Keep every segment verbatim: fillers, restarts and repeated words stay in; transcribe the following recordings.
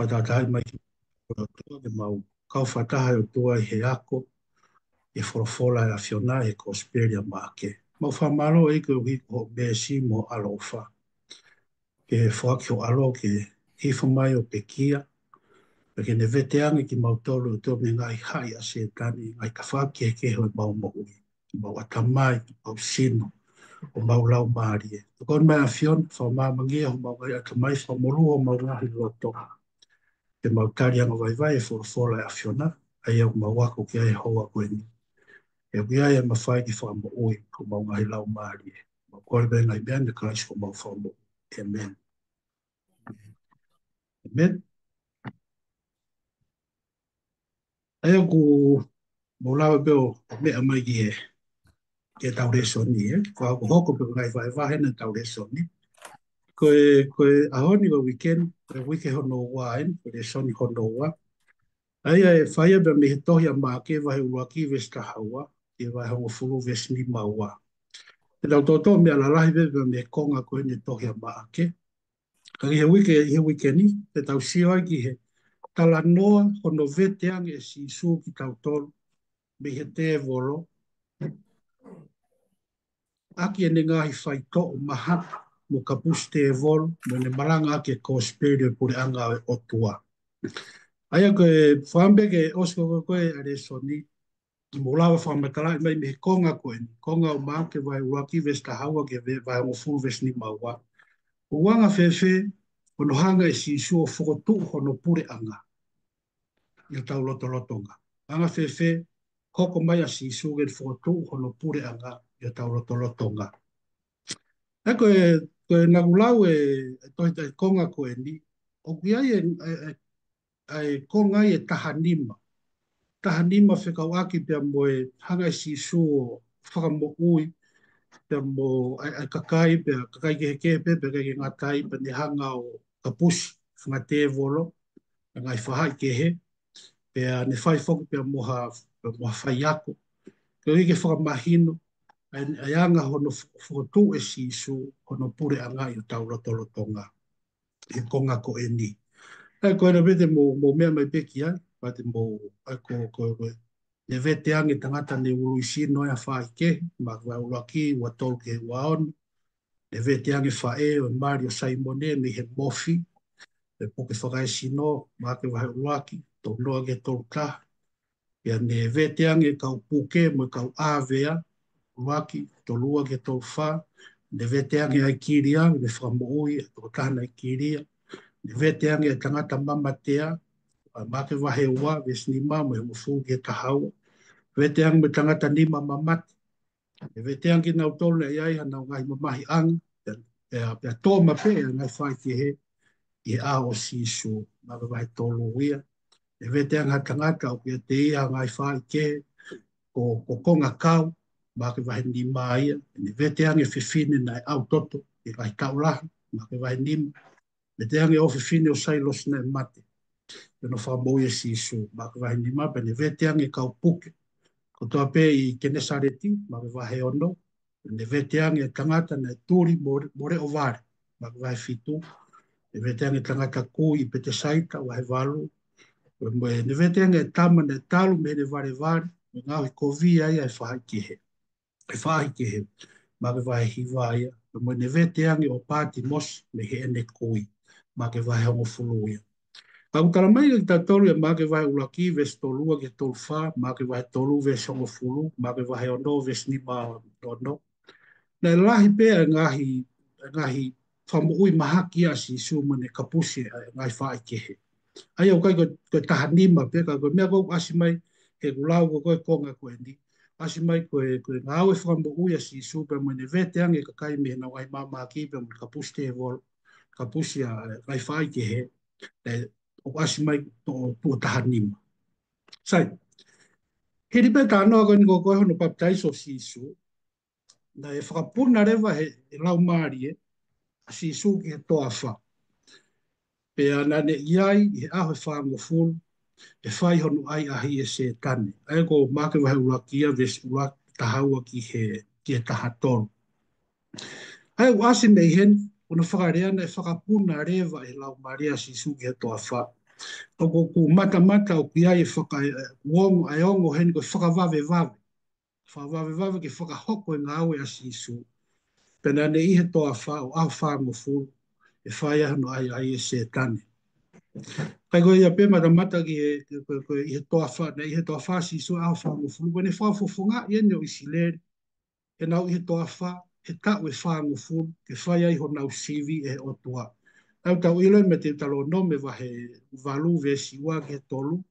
Fakatahatahaʻi mai ki he ʻOtua ke mau kau fakataha ʻOtua ʻi he ako ʻi he folofola ʻa e ʻAfiona ʻi he Kosipeli ʻa Maʻake. Mau fakamālō ʻEiki koeʻuhi ko hoʻo meesi mo hoʻo ʻaloʻofa. Ke foaki ho ʻAlo ke hifo mai ʻo pekia, pea ke ne vete ange kimautolu ʻOtua mei he ngaahi haʻi ʻa Sētane, ngaahi tafaʻaki kehekehe ʻo ʻemau moʻui, ʻemau ʻatamai, ʻemau sino, ʻo ʻemau laumālie. Tokoni mai ʻAfiona, fakamāmangia homau ngaahi ʻatamai, fakamolū homau ngaahi loto. Ke mau tali angavaivai e folofola ʻa e ʻAfiona, ʻa ia ʻoku mau ako ki ai he houa ko eni. He ʻoku ʻi ai e mafai ke fakamoʻui homau ngaahi laumālie. Mau kole pē ngaahi meʻa ni ʻia Kalaisi ko homau Fakamoʻui. ʻĒmeni. ʻĒmeni. ʻA ia ʻoku mau lava pē ʻo meʻa mai ki he, ki heʻetau lēsoni, ē. Ko e hoko pē ngaahi vahevahe ʻetau lēsoni. Ko e, ko e ʻaho ni ko e weekend, ko e uike hono ua eni, ko e lēsoni hono ua. ʻA ia ʻe fai ia pē mei he tohi ʻa Maʻake vahe ʻuluaki veesi taha ua, ki he vahe hongofulu veesi nima ua. Te tau toʻotoʻo meʻa lalahi pē mei he konga ko eni e tohi ʻa Maʻake. Ka ʻi he uike, ʻi he uike ni, te tau sio ai ki he talanoa hono vete ange ʻe Sīsū kitautolu mei he tēvolo, ʻaki ʻene ngaahi faitoʻo mahaki mo kapusi tēvolo, mo ʻene malangaʻaki e kosipeli ʻo e puleʻanga ʻo e ʻOtua. ʻA ia ko e fakaʻamu pē ke ʻosi ko ē ko ē ʻa e lēsoni, ʻoku mau lava fakamatalaʻi mai mei he konga ko eni, konga ʻo Maʻake vahe ʻuluaki veesi taha ua ki he ve-, vahe hongofulu veesi nima ua. ʻOku anga fēfē hono hanga ʻe Sīsū ʻo fokotuʻu hono puleʻanga ʻi hotau lotolotonga. Anga fēfē hoko mai ʻa Sīsū ke fokotuʻu hono puleʻanga ʻi hotau lotolotonga. ʻA ia ko e, ko e naʻa ku lau e, e tohi ʻa e konga ko eni, ʻoku ʻi ai e, e, e, ʻa e konga ʻe taha nima. Taha nima fekauʻaki pea mo e hanga ʻe Sīsū ʻo fakamoʻui, pea mo e, e kakai, pea kakai kehekehe pē, pea kakai ke ngata ai, pea ne hanga ʻo kapusi, fanga tēvolo, ngaahi faʻahi kehe, pea ne fai foki pea mo ha, pea mo ha faiako. Koeʻuhi ke fakamahino, ʻa e, ʻa e anga hono fo-, fokotuʻu ʻe Sīsū, hono puleʻanga ʻi hotau lotolotonga. ʻI he konga ko eni. ʻA ia ko ena pē te mou, mou meʻa mai pē ki ai, pea te mou, ʻa ia ko, ko, ko, ne vete ange tangata ne ului sino ʻi ha faʻahi kehe, Maʻake vahe ʻuluaki, ua tolu ki he ua ono. Ne vete ange faʻē ʻo e mali ʻo Saimone mei he mofi, ʻo e puke fakaesino, Maʻake vahe ʻuluaki, tolu noa ki he tolu taha. Pea ne vete ange e kau puke mo e kau ʻāvea, ʻuluaki, tolu ua ki he tolu fā. Ne vete ange ʻa e kilia, ne fakamoʻui e tokotaha naʻe kilia. Ne vete ange e tangata mamatea, ʻa Maʻake vahe ua, veesi nima mo e hongofulu ki he taha ua. Vete ange mo e tangata nima mamate. Ne vete ange kinautolu naʻe ʻi ai haʻanau ngaahi mamahiʻanga, pea, pea, pea tō maʻu pē ʻa e ngaahi faʻahi kehe ʻi he ʻao ʻo Sīsū, Maʻake vahe tolu ia. Ne vete ange ha tangata ʻoku ʻiate ia ha ngaahi faʻahi kehe, ko, ko e konga kau, Maʻake vahe nima ia. Ne vete ange e fefine naʻe ʻau toto ʻi he ngaahi taʻu lahi, Maʻake vahe nima. Vete ange ʻo e fefine ʻo Sailosi naʻe mate, pea ne fakamoʻui ʻe Sīsū, Maʻake vahe nima. Pea ne vete ange e kau puke kotoa pē ʻi Kenesaleti, Maʻake vahe ono. Ne vete ange e tangata naʻe tuli mo, mo leʻo vale, Maʻake vahe fitu. Ne vete ange e tangata kui ʻi Petesaita, vahe valu. Mo e, ne vete ange e tama naʻe talu mei heʻene valevale, mo e ngaohi kovi ai ʻa e faʻahi kehe, e faʻahi kehe, Maʻake vahe hiva ia. Mo e, ne vete ange ʻo Patimosi mei heʻene kui, Maʻake vahe hongofulu ia. Ka ʻoku tala mai kiate kitautolu ʻe Maʻake vahe ʻuluaki, veesi tolu ua ki he tolu fā, Maʻake vahe tolu, veesi hongofulu, Maʻake vahe ono, veesi nima ono. Naʻe lahi pē ʻa e ngaahi, ʻa e ngaahi fakamoʻui mahaki ʻa Sīsū mo ʻene kapusi ʻa e ngaahi faʻahi kehe. ʻA ia ʻoku ʻikai ko, ko e taha nima pē, ka ko e meʻa ʻoku ʻasi mai he kulau ko, ko e konga ko eni. ʻAsi mai ko e, ko e ngāue fakamoʻui ʻa Sīsū pea mo ʻene vete ange e kakai mei heʻenau ngaahi mamahaki pea mo e kapusi tēvolo, kapusi ʻa e ngaahi faʻahi kehe, ē, ʻoku ʻasi mai tuʻo, tuʻo taha nima. Sai, hili pē talanoa ko eni ko, ko hono papitaiso ʻo Sīsū, naʻe fakapuna leva he, he Laumālie ʻa Sīsū ki he toafa. Pea naʻa ne ʻi ai ʻi he ʻaho ʻe fāngofulu, ʻe fai hono ʻahiʻahiʻi ʻe Sētane. ʻA ia ko Maʻake vahe ʻuluaki ia, veesi ʻuluaki, taha ua ki he, ki he taha tolu. ʻA ia ʻoku ʻasi mei heni, ʻoku ne fakalea naʻe fakapuna leva ʻe he Laumālie ʻa Sīsū ki he toafa. ʻOku, ʻoku matamata ʻoku ʻi ai e faka-, ʻoku ongo, ʻa e ongo heni ko e fakavavevave. Fakavavevave ke fakahoko e ngāue ʻa Sīsū. Pea naʻe ʻi he toafa ʻo ʻaho fāngofulu, ʻe fai ai hono ʻai, ʻai ʻe Sētane. Kae ko ia pē matamata ki he, ko, ko, ko ʻi he toafa, naʻe ʻi he toafa ʻa Sīsū ʻaho fāngofulu, ko ʻene fakafofongaʻi eni ʻo ʻIsileli, ʻenau ʻi he toafa, he taʻu ʻe fāngofulu, ke fai ai honau sivi ʻe he ʻOtua. ʻOku tau ʻilo mei he Teutalōnome vahe valu veesi ua ki he tolu,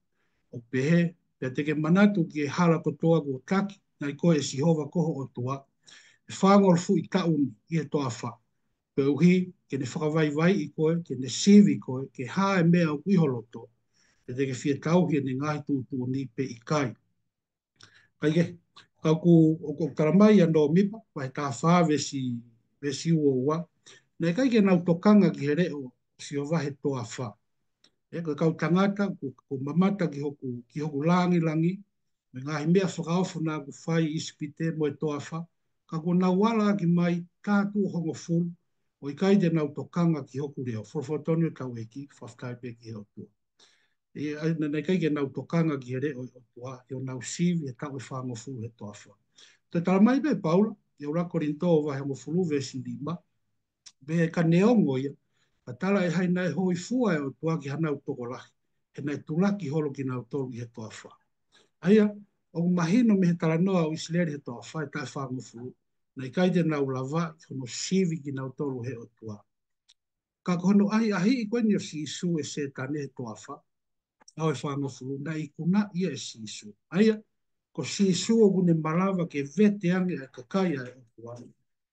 ʻoku pehē, pea te ke manatu ki he hala kotoa kuo taki, naʻe ʻi ai ʻe Sihova ko ho ʻOtua, ʻi he fāngofulu taʻu ni ʻi he toafa. Koeʻuhi, ke ne fakavaivaiʻi koe, ke ne sivi koe, ke hā e meʻa ʻoku ʻi ho loto, pe te ke fie tauhi ʻene ngaahi tuʻutuʻuni pe ʻikai. Kae kehe, ka ʻoku, ʻoku, ʻoku talamai ʻa Nōmipa, vahe taha fā veesi, veesi ua ua. Naʻe ʻikai ke nau tokanga ki he leʻo ʻo Sihova he toafa. ʻE, ko e kau tangata, ʻoku, ʻoku mamata ki hoku, ki hoku langilangi, mo e ngaahi meʻa fakaofo naʻa ku fai ʻi ʻIsipite mo e toafa, ka kuo nau ala ʻaki mai, tā tuʻo hongofulu, ʻo ʻikai te nau tokanga ki hoku leʻo. Folofola tonu ʻetau ʻEiki, fakafetaʻi pē ki he ʻOtua. ʻE, ʻa, naʻe, naʻe ʻikai ke nau tokanga ki he leʻo ʻo e ʻOtua, ʻi honau sivi he taʻu ʻe fāngofulu he toafa. Toe talamai pē ʻe Paula, ʻi he ʻuluaki Kolinitō vahe hongofulu veesi nima, pea ka neongo ia, ka tala ʻe hai naʻe hōifua e ʻOtua ki haʻanau tokolahi, he naʻe tulaki holo kinautolu ʻi he toafa. ʻA ia, ʻoku mahino mei he talanoa ʻo ʻIsileli he toafa he taʻu ʻe fāngofulu, naʻe ʻikai te nau lava ʻi hono sivi kinautolu he ʻOtua. Ka ko hono ʻahiʻahiʻi ko eni ʻo Sīsū ʻe Sētane he toafa, ʻaho ʻe fāngofulu, naʻe ikunaʻi ia ʻe Sīsū. ʻA ia, ko Sīsū ʻoku ne malava ke vete ange ʻa e kakai ʻa e ʻOtua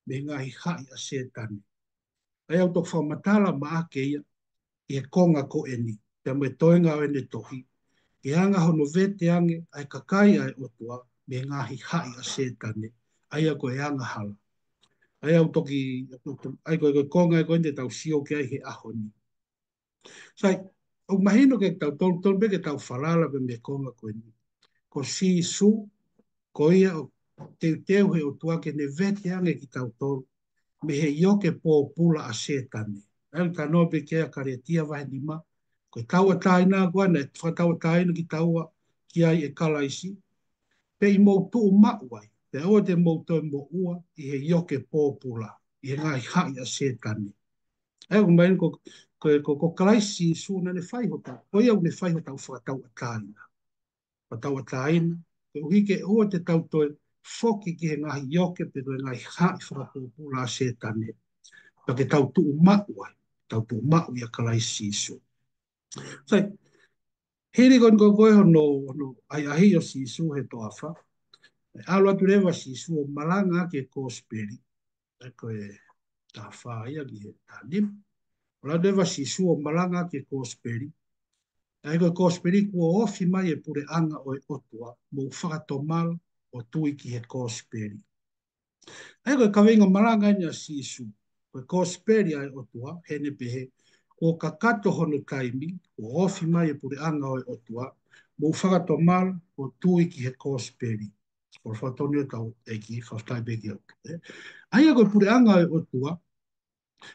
mei he ngaahi haʻi ʻa Sētane. ʻA ia ʻoku toki fakamatala maʻake ia ʻi he konga ko eni, pea mo e toenga ʻo ʻene tohi, ke anga hono vete ange ʻa e kakai ʻa e ʻOtua mei he ngaahi haʻi ʻa Sētane, ʻa ia ko e angahala. ʻA ia ʻoku toki, ʻa ia ko e, ko e konga ko eni te tau sio ki ai he ʻaho ni. Sai, ʻoku mahino ke tau tolu, tolu pē ke tau falala pē mei he konga ko eni. Ko Sīsū, ko ia ʻoku teuteu he ʻOtua ke ne vete ange kitautolu mei he ioke pōpula ʻa Sētane. ʻA ia ʻoku talanoa pē ki ai ʻa Kalētia vahe nima, ko e tauʻatāina ko ena, ʻe fakatauʻatāina kitaua ki ai ʻe Kalaisi, pea ʻi mou tuʻu maʻu ai, pea ʻoua te mou toe moʻua ʻi he ioke pōpula, ʻi he ngaahi haʻi ʻa Sētane. ʻA ia ʻoku mahino ko, ko, ko, ko Kalaisi Sīsū naʻa ne fai hotau, ko ia ʻoku ne fai hotau fakatauʻatāina. Fakatauʻatāina, koeʻuhi ke ʻoua te tau toe foki ki he ngaahi ioke pe ko e ngaahi haʻi fakapōpula ʻa Sētane. Pea ke tau tuʻu maʻu ai, tau tuʻu maʻu ʻia Kalaisi Sīsū. Sai, hili ko eni ko e hono, hono ʻahiʻahiʻi ʻo Sīsū he toafa. ʻAlu atu leva Sīsū ʻo malanga ki he kosipeli. ʻA ia ko e taha fā ia ki he taha nima. ʻAlu atu leva Sīsū ʻo malanga ki he kosipeli. ʻA ia ko e kosipeli kuo ofi mai e puleʻanga ʻo e ʻOtua, mou fakatomala ʻo tui ki he kosipeli. ʻA ia ko e kaveinga malanga eni ʻa Sīsū, ko e kosipeli ʻa e ʻOtua, heʻene pehē, kuo kakato hono taimi, kuo ofi mai e puleʻanga ʻo e ʻOtua, mou fakatomala ʻo tui ki he kosipeli. Ko e fakatonga ʻetau ʻEiki, fakafetaʻi pē ki he ʻOtua, ē. ʻA ia ko e puleʻanga ʻo e ʻOtua,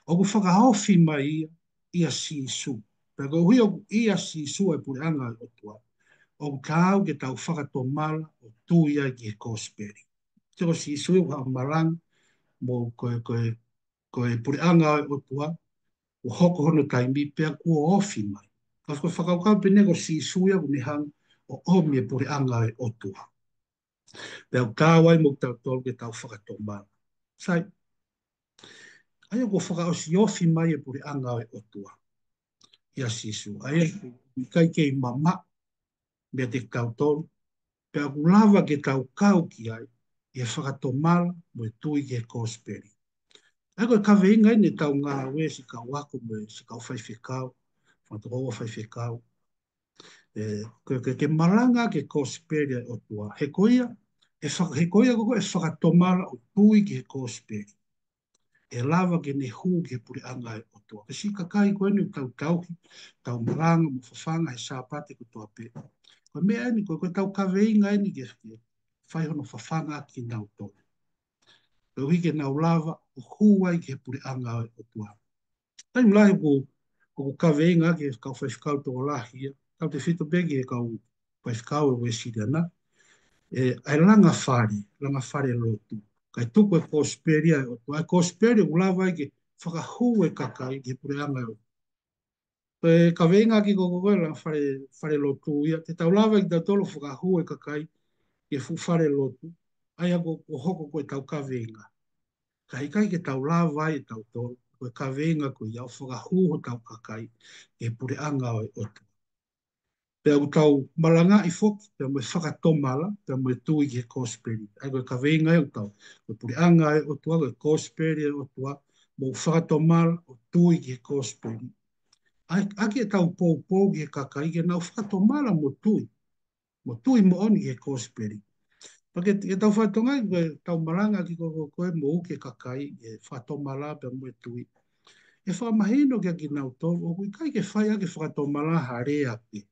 ʻoku fakaofi mai ia ʻia Sīsū. Pea koeʻuhi ʻoku ʻia Sīsū e puleʻanga ʻo e ʻOtua, ʻoku taau ke tau fakatomala ʻo tui ai ki he kosipeli. Te ko Sīsū ʻoku haʻu ʻo malanga, mo ko e, ko e, ko e puleʻanga ʻo e ʻOtua, ʻoku hoko hono taimi pea kuo ofi mai. Ka ko e fakakaukau pē eni ko Sīsū ia ʻoku ne hanga ʻo ʻomi e puleʻanga ʻo e ʻOtua. Pea ʻoku taau ai mo kitautolu ke tau fakatomala. Sai. ʻA ia kuo fakaʻosi ofi mai e puleʻanga ʻo e ʻOtua ʻia Sīsū. ʻA ia ʻoku ʻikai kei mamaʻo meiate kitautolu. Pea ʻoku lava ke tau kau ki ai, ʻi he fakatomala mo e tui ki he kosipeli. ʻA ia ko e kaveinga eni ʻetau ngāue siʻi kau ako mo e siʻi kau faifekau, fakatokoua faifekau. ʻE, ke, ke, ke malanga ki he kosipeli ʻa e ʻOtua. He ko ia, ʻe faka-, he ko ia ko e fakatomala ʻo tui ki he kosipeli, ʻe lava ke ne hū ki he puleʻanga ʻo e ʻOtua. Ko e siʻi kakai ko eni ʻoku tau tauhi, tau malanga mo fafanga he Sāpate kotoa pē. Ko e meʻa eni, ko, ko ʻetau kaveinga eni ke, ke fai hono fafanga kinautolu. Koeʻuhi ke nau lava ʻo hū ai ki he puleʻanga ʻo e ʻOtua. Taimi lahi ʻoku, ʻoku kaveinga ki he kau faifekau tokolahi ia, tautefito pē ki he kau faifekau ʻo Uēsiliana, ē, ʻa e langa fale, langa fale lotu. Kae tuku e kosipeli ʻa e ʻOtua, ʻa e kosipeli ʻoku lava ai ke fakahū e kakai ki he puleʻanga ʻo e ʻOtua. Ko e kaveinga ʻaki ko ē ko e langa fale, fale lotu ia, te tau lava ai kitautolu ʻo fakahū e kakai ki he fuʻu fale lotu, ʻa ia ko, ko e hoko ko ʻetau kaveinga. Ka ʻikai ke tau lava ai ʻe tautolu, ko e kaveinga ko ia ʻo fakahū hotau kakai ki he puleʻanga ʻo e ʻOtua. Pea ʻoku tau malangaʻi foki, pea mo e fakatomala, pea mo e tui ki he kosipeli. ʻA ia ko e kaveinga ia ʻoku tau, ko e puleʻanga ʻo e ʻOtua, ko e kosipeli ʻo e ʻOtua, mo fakatomala, ʻo tui ki he kosipeli. ʻA ia, ʻaki ʻetau poupou ki he kakai ke nau fakatomala mo tui. Mo tui moʻoni ki he kosipeli. Pea ke, ke tau fatongia, ko ʻetau malanga ʻaki ko ē ko ē mo uke kakai, ʻe fakatomala pea mo e tui. ʻE fakamahino kia kinautolu, ʻoku ʻikai ke fai ʻaki e fakatomala ha lea pē.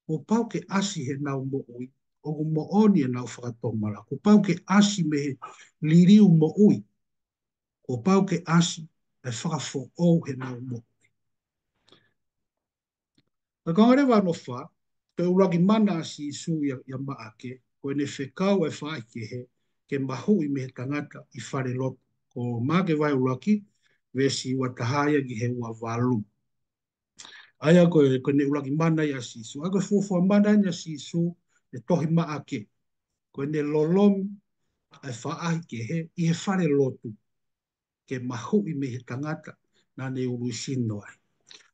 Kuo pau ke ʻasi heʻenau moʻui, ʻoku moʻoni ʻenau fakatomala. Kuo pau ke ʻasi mei he liliu moʻui. Kuo pau ke ʻasi ʻa e fakafoʻou heʻenau moʻui. Ka ko e konga leva hono fā, ko e ʻuluaki mana ʻa Sīsū ʻia, ʻia Maʻake, ko ʻene fekau ʻa e faʻahikehe ke mahuʻi mei he tangata ʻi fale lotu. Ko Maʻake vahe ʻuluaki, veesi ua taha ia ki he ua valu. ʻA ia ko e, ko ʻene ʻuluaki mana ia ʻa Sīsū. ʻA ia ko e fuofua mana ʻeni ʻa Sīsū he tohi Maʻake. Ko ʻene lolomi ʻa e faʻahikehe ʻi he fale lotu ke mahuʻi mei he tangata naʻa ne ului sino ai.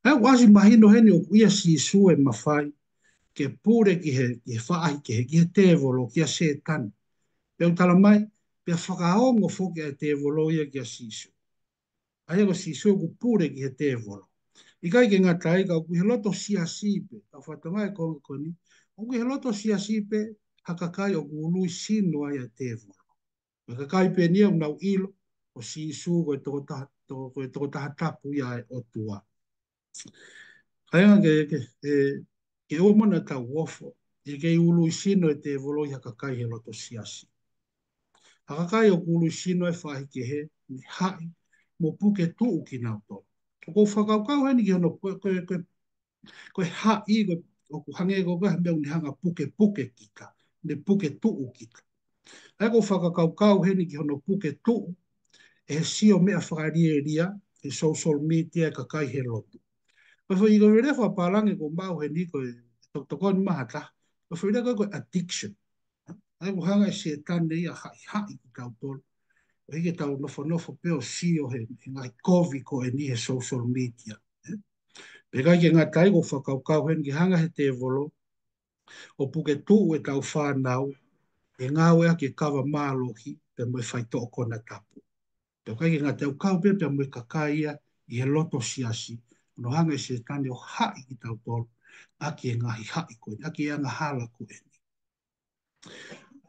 ʻA ia ʻoku ʻasi mahino heni ʻoku ʻia Sīsū e mafai ke pule ki he, ki he faʻahikehe, ki he tēvolo, kia Sētane. Pea ʻoku tala mai, pea fakaongo foki ʻa e tēvolo ia kia Sīsū. ʻA ia ko Sīsū ʻoku pule ki he tēvolo. ʻIkai ke ngata ai ka ʻoku ʻi he loto siasi pē, ka fatongia e konga ko eni, ʻoku ʻi he loto siasi pē ha kakai ʻoku ului sino ai ʻa e tēvolo. Ko e kakai pē eni ia ʻoku nau ʻilo ko Sīsū ko e tokotaha, to-, ko e tokotaha tapu ia ʻa e ʻOtua. Kae ʻoua ke, ke, ē, ke ʻoua muʻa naʻa tau ofo, ʻe kei ului sino e tēvolo ʻi ha kakai he loto siasi. Ha kakai ʻoku ului sino e faʻahikehe, ne haʻi mo puke tuʻu kinautolu. ʻOku ou fakakaukau heni ki hono, ko, ko, ko, ko e haʻi, ko, ʻoku hangē ko e, ko e meʻa ʻoku ne hanga pukepuke kita, ne puke tuʻu kita. ʻA ia ʻoku ou fakakaukau heni ki hono puke tuʻu ʻe he sio meʻa fakalielia, he social media, e kakai he lotu. Ko e foʻi, ko e foʻi lea fakapālangi ʻoku ou maʻu heni ko e tokotokoni mai ha taha, ko e foʻi lea ko e, ko e addiction. ʻA ia ʻoku hanga ʻe Sētane ia ʻo haʻihaʻi kitautolu. ʻO hiki ʻetau nofonofo pē ʻo sio he, he ngaahi kovi ko eni he social media. Pea ʻikai ke ngata ai ʻoku ou fakakaukau heni ke hanga he tēvolo ʻo puke tuʻu ʻetau fānau, ʻe ngāueʻaki e kava mālohi, pea mo e faitoʻo konatapu. Pea ʻikai ke ngata ai ʻoku kau pē, pea mo e kakai ia ʻi he loto siasi, hono hanga ʻe Sētane ʻo haʻi kitautolu, ʻaki e ngaahi haʻi ko eni, ʻaki e angahala ko eni.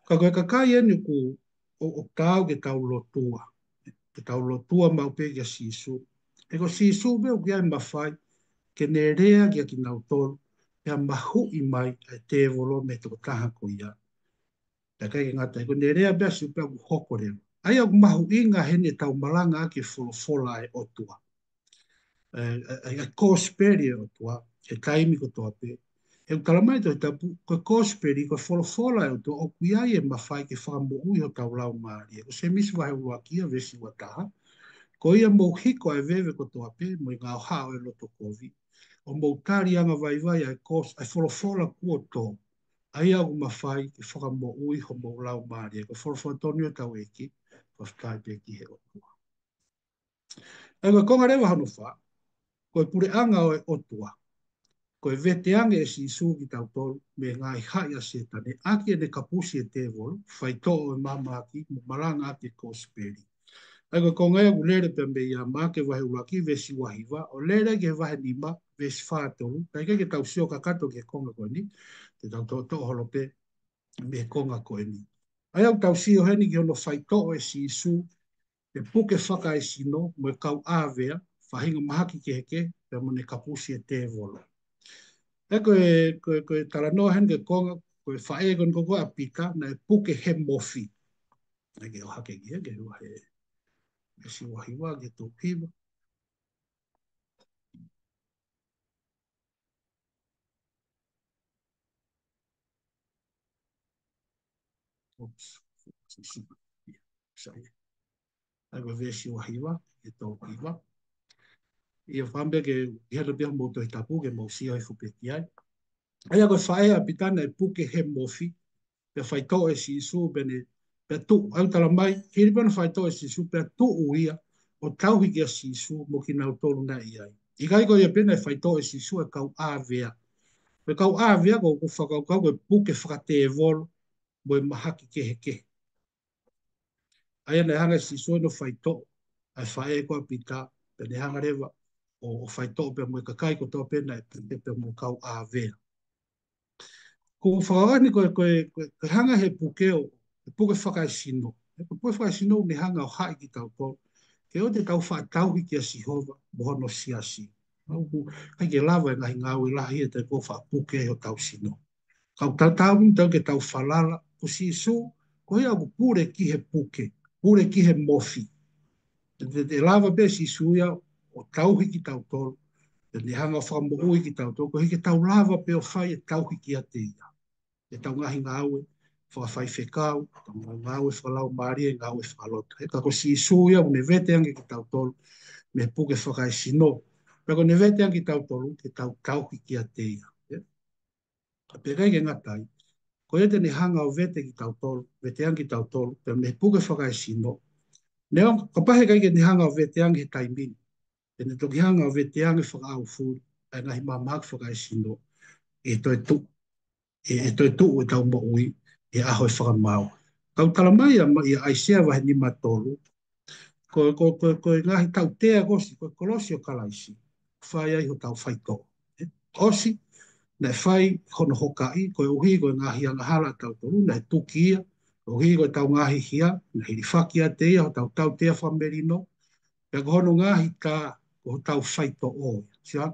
Ka ko e kakai eni ʻoku, ʻo, ʻoku taau ke tau lotua. Ke tau lotua maʻu pē kia Sīsū. He ko Sīsū pē ʻoku ʻi ai e mafai, ke ne lea kia kinautolu, pea mahuʻi mai ʻa e tēvolo mei he tokotaha ko ia. Pea ʻikai ke ngata ai, ko ʻene lea pē ʻa Sīsū pea ʻoku hoko leva. ʻA ia ʻoku mahuʻinga heni ʻetau malanga ʻaki e folofola ʻa e ʻOtua. ʻA e, ʻa e, ʻa e kosipeli ʻa e ʻOtua, he taimi kotoa pē. He ʻoku tala mai ʻe he Tohi Tapu, ko e kosipeli, ko e folofola ʻa e ʻOtua, ʻoku ʻi ai e mafai ke fakamoʻui hotau laumālie. Ko Sēmisi vahe ʻuluaki ia veesi ua taha. Ko ia mou hiko ʻa e veve kotoa pē, mo e ngaohaʻa ʻo e loto kovi. ʻO mou tali angavaivai ʻa e kos-, ʻa e folofola kuo tō. ʻA ia ʻoku mafai ke fakamoʻui homou laumālie. Ko e folofola tonu ia ʻa hotau ʻEiki, fakafetaʻi pē ki he ʻOtua. ʻA ia ko e konga leva hono fā, ko e puleʻanga ʻo e ʻOtua. Ko e veteange ʻe Sīsū kitautolu mei he ngaahi haʻi ʻa Sētane, ʻaki ʻene kapusi e tēvolo, faitoʻo e māmāki, mo malanga ʻaki e kosipeli. ʻA ia ko e konga ia ʻoku lele pē mei ai ʻa Maʻake vahe ʻuluaki, veesi ua hiva, ʻo lele ki he vahe nima, veesi fā tolu, ka ʻikai ke tau sio kakato ki he konga ko eni, te tau toʻotoʻo holo pē mei he konga ko eni. ʻA ia ʻoku tau sio heni ki hono faitoʻo ʻe Sīsū, e puke fakaesino, mo e kau ʻāvea, faʻahinga mahaki kehekehe, pea mo ʻene kapusi e tēvolo. ʻA ia ko e, ko e, ko e talanoa heni ki he konga, ko e faʻē ko eni ko ē ʻa Pita, naʻe puke he mofi. ʻA ia ke ʻohake ki he, ki he vahe, veesi ua hiva, ki he tolu hiva. Oops. Sai. ʻA ia ko e veesi ua hiva, ʻe tolu hiva. ʻIa fakaʻamu pē ke ʻi hena pē homou Tohi Tapu ke mou sio hifo pē ki ai. ʻA ia ko e faʻē ʻa Pita naʻe puke he mofi, pea faitoʻo ʻe Sīsū pea ne, pea tuʻu, ʻoku tala mai, hili pea ne faitoʻo ʻe Sīsū pea tuʻu ia, ʻo tauhi kia Sīsū mo kinautolu naʻe ʻi ai. ʻIkai ko ia pē naʻe faitoʻo ʻe Sīsū e kau ʻāvea. Ko e kau ʻāvea ko, ko e fakakaukau ko e puke fakatēvolo, mo e mahaki kehekehe. ʻA ia naʻe hanga ʻe Sīsū ʻo faitoʻo ʻa e faʻē ko ē ʻa Pita, pea ne hanga leva ʻo, ʻo faitoʻo pea mo e kakai kotoa pē naʻe puke pea mo e kau ʻāvea. Ko e fakakaukau ko e, ko e, ko e, ko e hanga he puke ʻo, he puke fakaesino. He puke fakaesino ʻoku ne hanga ʻo haʻi kitautolu ke ʻoua te tau faʻa tauhi kia Sihova mo hono siasi. ʻOku ʻikai ke lava e ngaahi ngāue lahi ʻe tau faʻa puke ai hotau sino. Ka ʻoku tau, tau, tau ke tau falala, ko Sīsū, ko ia ʻoku pule ki he puke, pule ki he mofi. Te, te, te lava pē Sīsū ia ʻo tauhi kitautolu, te ne hanga ʻo fakamoʻui kitautolu, koeʻuhi ke tau lava pē ʻo fai e tauhi kiate ia. ʻEtau ngaahi ngāue fakafaifekau, ʻetau ngaahi ngāue fakalaumālie, ngāue fakaloto. He ka ko Sīsū ia ʻoku ne vete ange kitautolu mei he puke fakaesino. Pea ʻoku ne vete ange kitautolu ke tau tauhi kiate ia. Ia. Ka pea ʻikai ke ngata ai, ko ia te ne hanga ʻo vete kitautolu, vete ange kitautolu, pea mei he puke fakaesino. Neongo, kapau he ʻikai ke ne hanga ʻo vete ange he taimi ni, te ne toki hanga ʻo vete ange fakaʻaufuli ʻa e ngaahi mahaki fakaesino ʻi he toetuʻu, ʻi he toetuʻu ʻetau moʻui ʻi he ʻaho ʻe fakamaau. Ka ʻoku tala mai ʻa, ʻia ʻAisea vahe nima tolu, ko, ko, ko, ko e ngaahi tautea ko ē ʻosi, ko e kolosi ʻo Kalaisi, fai ai hotau faitoʻo. ʻE, ʻosi, naʻe fai hono hokaʻi, koeʻuhi ko e ngaahi angahala ʻatautolu, naʻe tuki ia, koeʻuhi ko ʻetau ngaahi hia, naʻe hilifaki ʻiate ia hotau tautea fakamelino, pea ko hono ngaahi tā, ko hotau faitoʻo. Sio,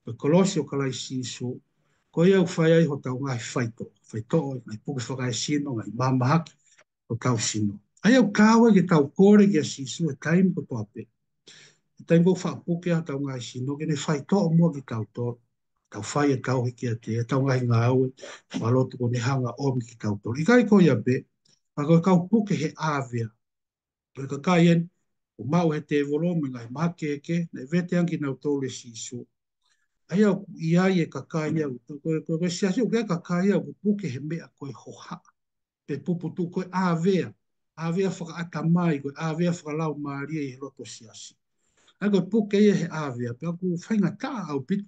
ko e kolosi ʻo Kalaisi Sīsū, ko ia ʻoku fai ai hotau ngaahi faitoʻo, faitoʻo, ngaahi puke fakaesino, ngaahi mahamahaki, hotau sino. ʻA ia ʻoku taau ai ke tau kole kia Sīsū he taimi kotoa pē. He taimi ʻoku faʻa puke ai hotau ngaahi sino, ke ne faitoʻo muʻa kitautolu. Tau fai e tauhi kiate ia, ʻetau ngaahi ngāue fakalotu kuo ne hanga ʻo ʻomi kitautolu. ʻIkai ko ia pē, ka ko e kau puke he ʻāvea. Ko e kakai eni, ʻoku maʻu he tēvolo mo e ngaahi mahaki kehekehe, naʻe vete ange kinautolu ʻe Sīsū. ʻA ia ʻoku ʻi ai e kakai ia, ko, ko, ko e siasi ʻoku ʻi ai e kakai ia ʻoku puke he meʻa ko e hohaʻa pe puputuʻu, ko e ʻāvea, ʻāvea fakaʻatamai, ko e ʻāvea fakalaumālie ʻi he loto siasi. ʻA ia ko e puke ia he ʻāvea, pea ʻoku faingataʻa ʻaupito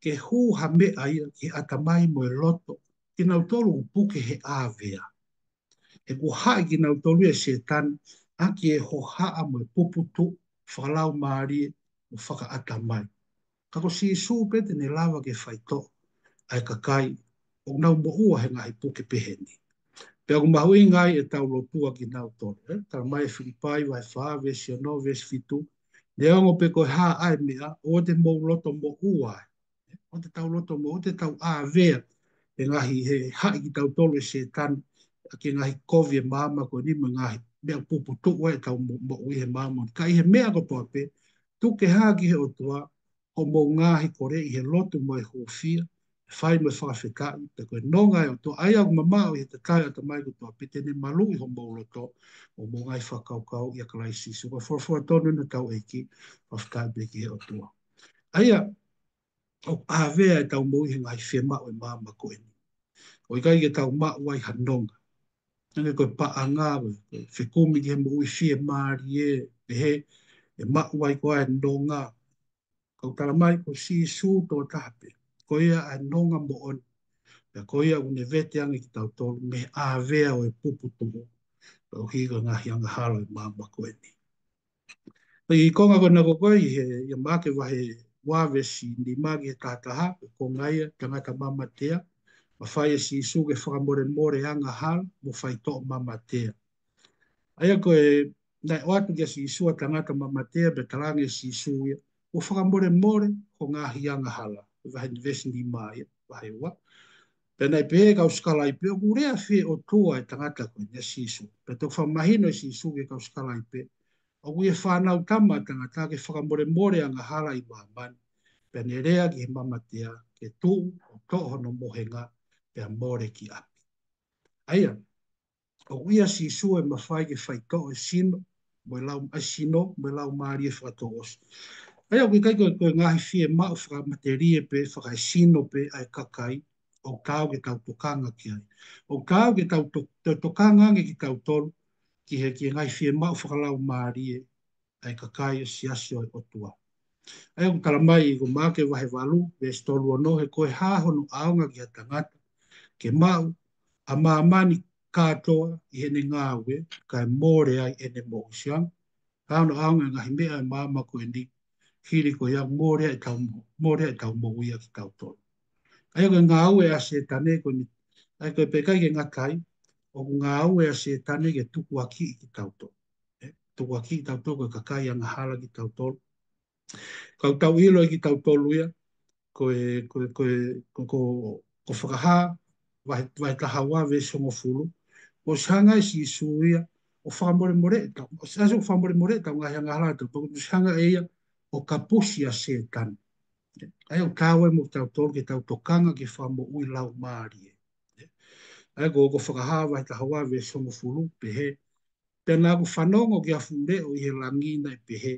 ke hū ha meʻa ia ki he ʻatamai mo e loto kinautolu ʻoku puke he ʻāvea. He kuo haʻi kinautolu ʻe Sētane ʻaki e hohaʻa mo e puputuʻu fakalaumālie mo fakaʻatamai. Ka ko Sīsū pē te ne lava ke faitoʻo ʻa e kakai ʻoku nau moʻua he ngaahi puke pehē ni. Pea ʻoku mahuʻinga ai ʻetau lotua kinautolu, ē? Tala mai ʻe Filipai vahe fā, veesi ono, veesi fitu, neongo pe ko e hā ʻa e meʻa, ʻoua te mou loto moʻua ai. ʻOua te tau loto moʻua, ʻoua te tau ʻāvea he ngaahi, he haʻi kitautolu ʻe Sētane ʻaki e ngaahi kovi ʻo e māmani ko eni mo e ngaahi meʻa puputuʻu ai ʻetau mo-, moʻui he māmani. Ka ʻi he meʻa kotoa pē, tuku ke hā ki he ʻOtua hoʻomou ngaahi kole ʻi he lotu mo e hūfia, ʻi he fai mo e fakafetaʻi, pea ko e nonga ʻo e ʻOtua, ʻa ia ʻoku mamaʻo ʻi he tatae ʻatamai kotoa pē, te ne maluʻi homou loto mo hoʻomou ngaahi fakakaukau ʻia Kalaisi Sīsū. Ko e folofola tonu eni ʻa hotau ʻEiki, fakafetaʻi pē ki he ʻOtua. ʻA ia, ʻoku ʻāvea ʻetau moʻui he ngaahi fiemaʻu ʻo e māmani ko eni. ʻOku ʻikai ke tau maʻu ai ha nonga. Hangē ko e paʻanga, ko e, ko e fekumi ki he moʻui fiemālie, pehē, ʻe maʻu ai koā e nonga. Ka ʻoku tala mai ko Sīsū tokotaha pē, ko ia ʻa e nonga moʻoni. Pea ko ia ʻoku ne vete ange kitautolu mei he ʻāvea ʻo e puputuʻu, koeʻuhi ko e ngaahi angahala ʻo e māmani ko eni. Pea ʻi he konga ko ena ko ē ʻi he, ʻia Maʻake vahe ua veesi nima ki he taha taha, ko e konga ia ʻo e tangata mamatea, mafai ʻe Sīsū ke fakamolemole angahala mo faitoʻo mamatea. ʻA ia ko e, naʻe ʻoatu kia Sīsū ʻa e tangata mamatea, pea talaange ʻe Sīsū ia, kuo fakamolemole ho ngaahi angahala, vahe, veesi nima ia, vahe ua. Pea naʻe pehē ʻe he kau sikalaipe, ʻoku lea fēfē ʻOtua ʻa e tangata ko eni, ʻa Sīsū. Pea toki fakamahino ʻe Sīsū ki he kau sikalaipe, ʻoku ʻi he Fānautama ʻa e tangata ke fakamolemole angahala ʻi māmani. Pea ne lea ki he mamatea, ke tuʻu, ʻo toʻo hono mohenga, pea mole ki ʻapi. ʻA ia, ʻOku ʻia Sīsū ʻa e mafai ke faitoʻo ʻa e sino, mo e lau, ʻa e sino, mo e laumālie fakatouʻosi. ʻA ia ʻoku ʻikai ko e, ko e ngaahi fiemaʻu fakamatelie pē, fakaesino pē ʻa e kakai, ʻoku taau ke tau tokanga ki ai. ʻOku taau ke tau to-, to-, tokanga ange kitautolu, ki he, ki he ngaahi fiemaʻu fakalaumālie, ʻa e kakai ʻo e siasi ʻo e ʻOtua. ʻA ia ʻoku tala mai ʻi he Maʻake vahe valu, veesi tolu ono, he ko e hā hono ʻaonga ki ha tangata, ke maʻu ʻa māmani kātoa ʻi heʻene ngāue, kae mole ai ʻene moʻui. Sio ange, hā hono ʻaonga ʻa e ngaahi meʻa ʻo e māmani ko eni, hili ko ia mole ai ʻetau mo-, mole ai ʻetau moʻui ʻa kitautolu. ʻA ia ko e ngāue ʻa Sētane ko eni, ʻa ia ko e pea ʻikai ke ngata ai, ʻoku ngāue ʻa Sētane ke tukuakiʻi kitautolu. ʻE, tukuakiʻi kitautolu ko e kakai angahala kitautolu. Ka ʻoku tau ʻilo ʻe kitautolu ia, ko e, ko e, ko e, ko, ko, ko Fakahā, vahe, vahe taha ua veesi hongofulu. ʻOsi hanga ʻe Sīsū ia ʻo fakamolemoleʻi ʻetau, ʻosi, ʻosi fakamolemoleʻi ʻetau ngaahi angahala ʻatautolu, ʻosi hanga ʻe ia ʻo kapusi ʻa Sētane. ʻA ia ʻoku taau ai mo kitautolu ke tau tokanga ki he fakamoʻui laumālie. ʻA ia ko, ko Fakahā vahe taha ua veesi hongofulu, pehē, pea naʻa ku fanongo ki ha fuʻu leʻo ʻi he langi naʻe pehē,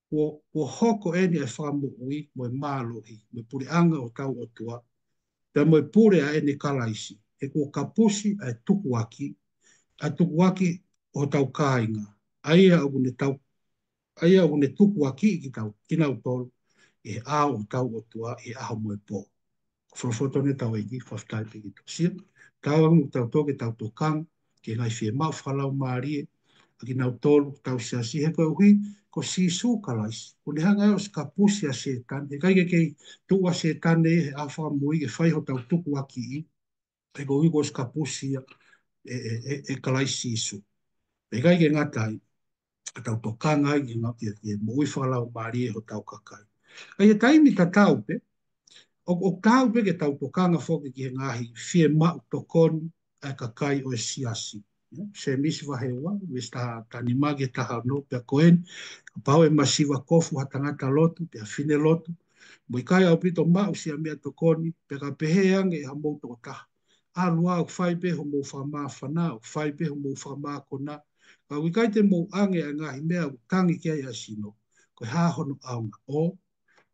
kuo, kuo hoko eni ʻa e fakamoʻui mo e mālohi, mo e puleʻanga ʻo hotau ʻOtua, pea mo e pule ʻa ʻene Kalaisi, he kuo kapusi ʻa e tukuaki, ʻa e tukuaki ʻo hotau kāinga, ʻa ia ʻoku ne tau, ʻa ia ʻoku ne tukuakiʻi kitau, kinautolu, ʻi he ʻao ʻo hotau ʻOtua, ʻi he ʻaho mo e pō. Folofola tonu ʻa hotau ʻEiki, fakafetaʻi pē ki he tosia. Taau ange mo kitautolu ke tau tokanga ki he ngaahi fiemaʻu fakalaumālie ʻa kinautolu ʻetau siasi, he koeʻuhi ko Sīsū Kalaisi, kuo ne hanga ʻo ʻosi kapusi ʻa Sētane, he ʻikai ke kei tuʻu ʻa Sētane he ʻaho fakamoʻui ke fai hotau tukuakiʻi, he koeʻuhi kuo ʻosi kapusi ia ʻe, ʻe, ʻe, ʻe Kalaisi Sīsū. Pea ʻikai ke ngata ai, ka tau tokanga ai ki he ngaahi, ki he, ki he moʻui fakalaumālie ʻo hotau kakai. ʻA ia he taimi tatau pē, ʻo, ʻoku taau pē ke tau tokanga foki ki he ngaahi fiemaʻu tokoni ʻa e kakai ʻo e siasi. Ia, Sēmisi vahe ua, veesi taha, taha nima ki he taha ono, pea ko eni, kapau ʻe masiva kofu ha tangata lotu, pea fine lotu, mo ʻikai ʻaupito maʻu siʻa meʻatokoni, pea ka pehē ange ʻe hamou tokotaha, ʻAlu ā, ʻoku fai pē hoʻomou fakamāfana, ʻoku fai pē hoʻomou fakamākona, ka ʻoku ʻikai te mou ʻange ʻa e ngaahi meʻa ʻoku tangi ki ai ʻa e sino, ko e hā hono ʻaonga? ʻO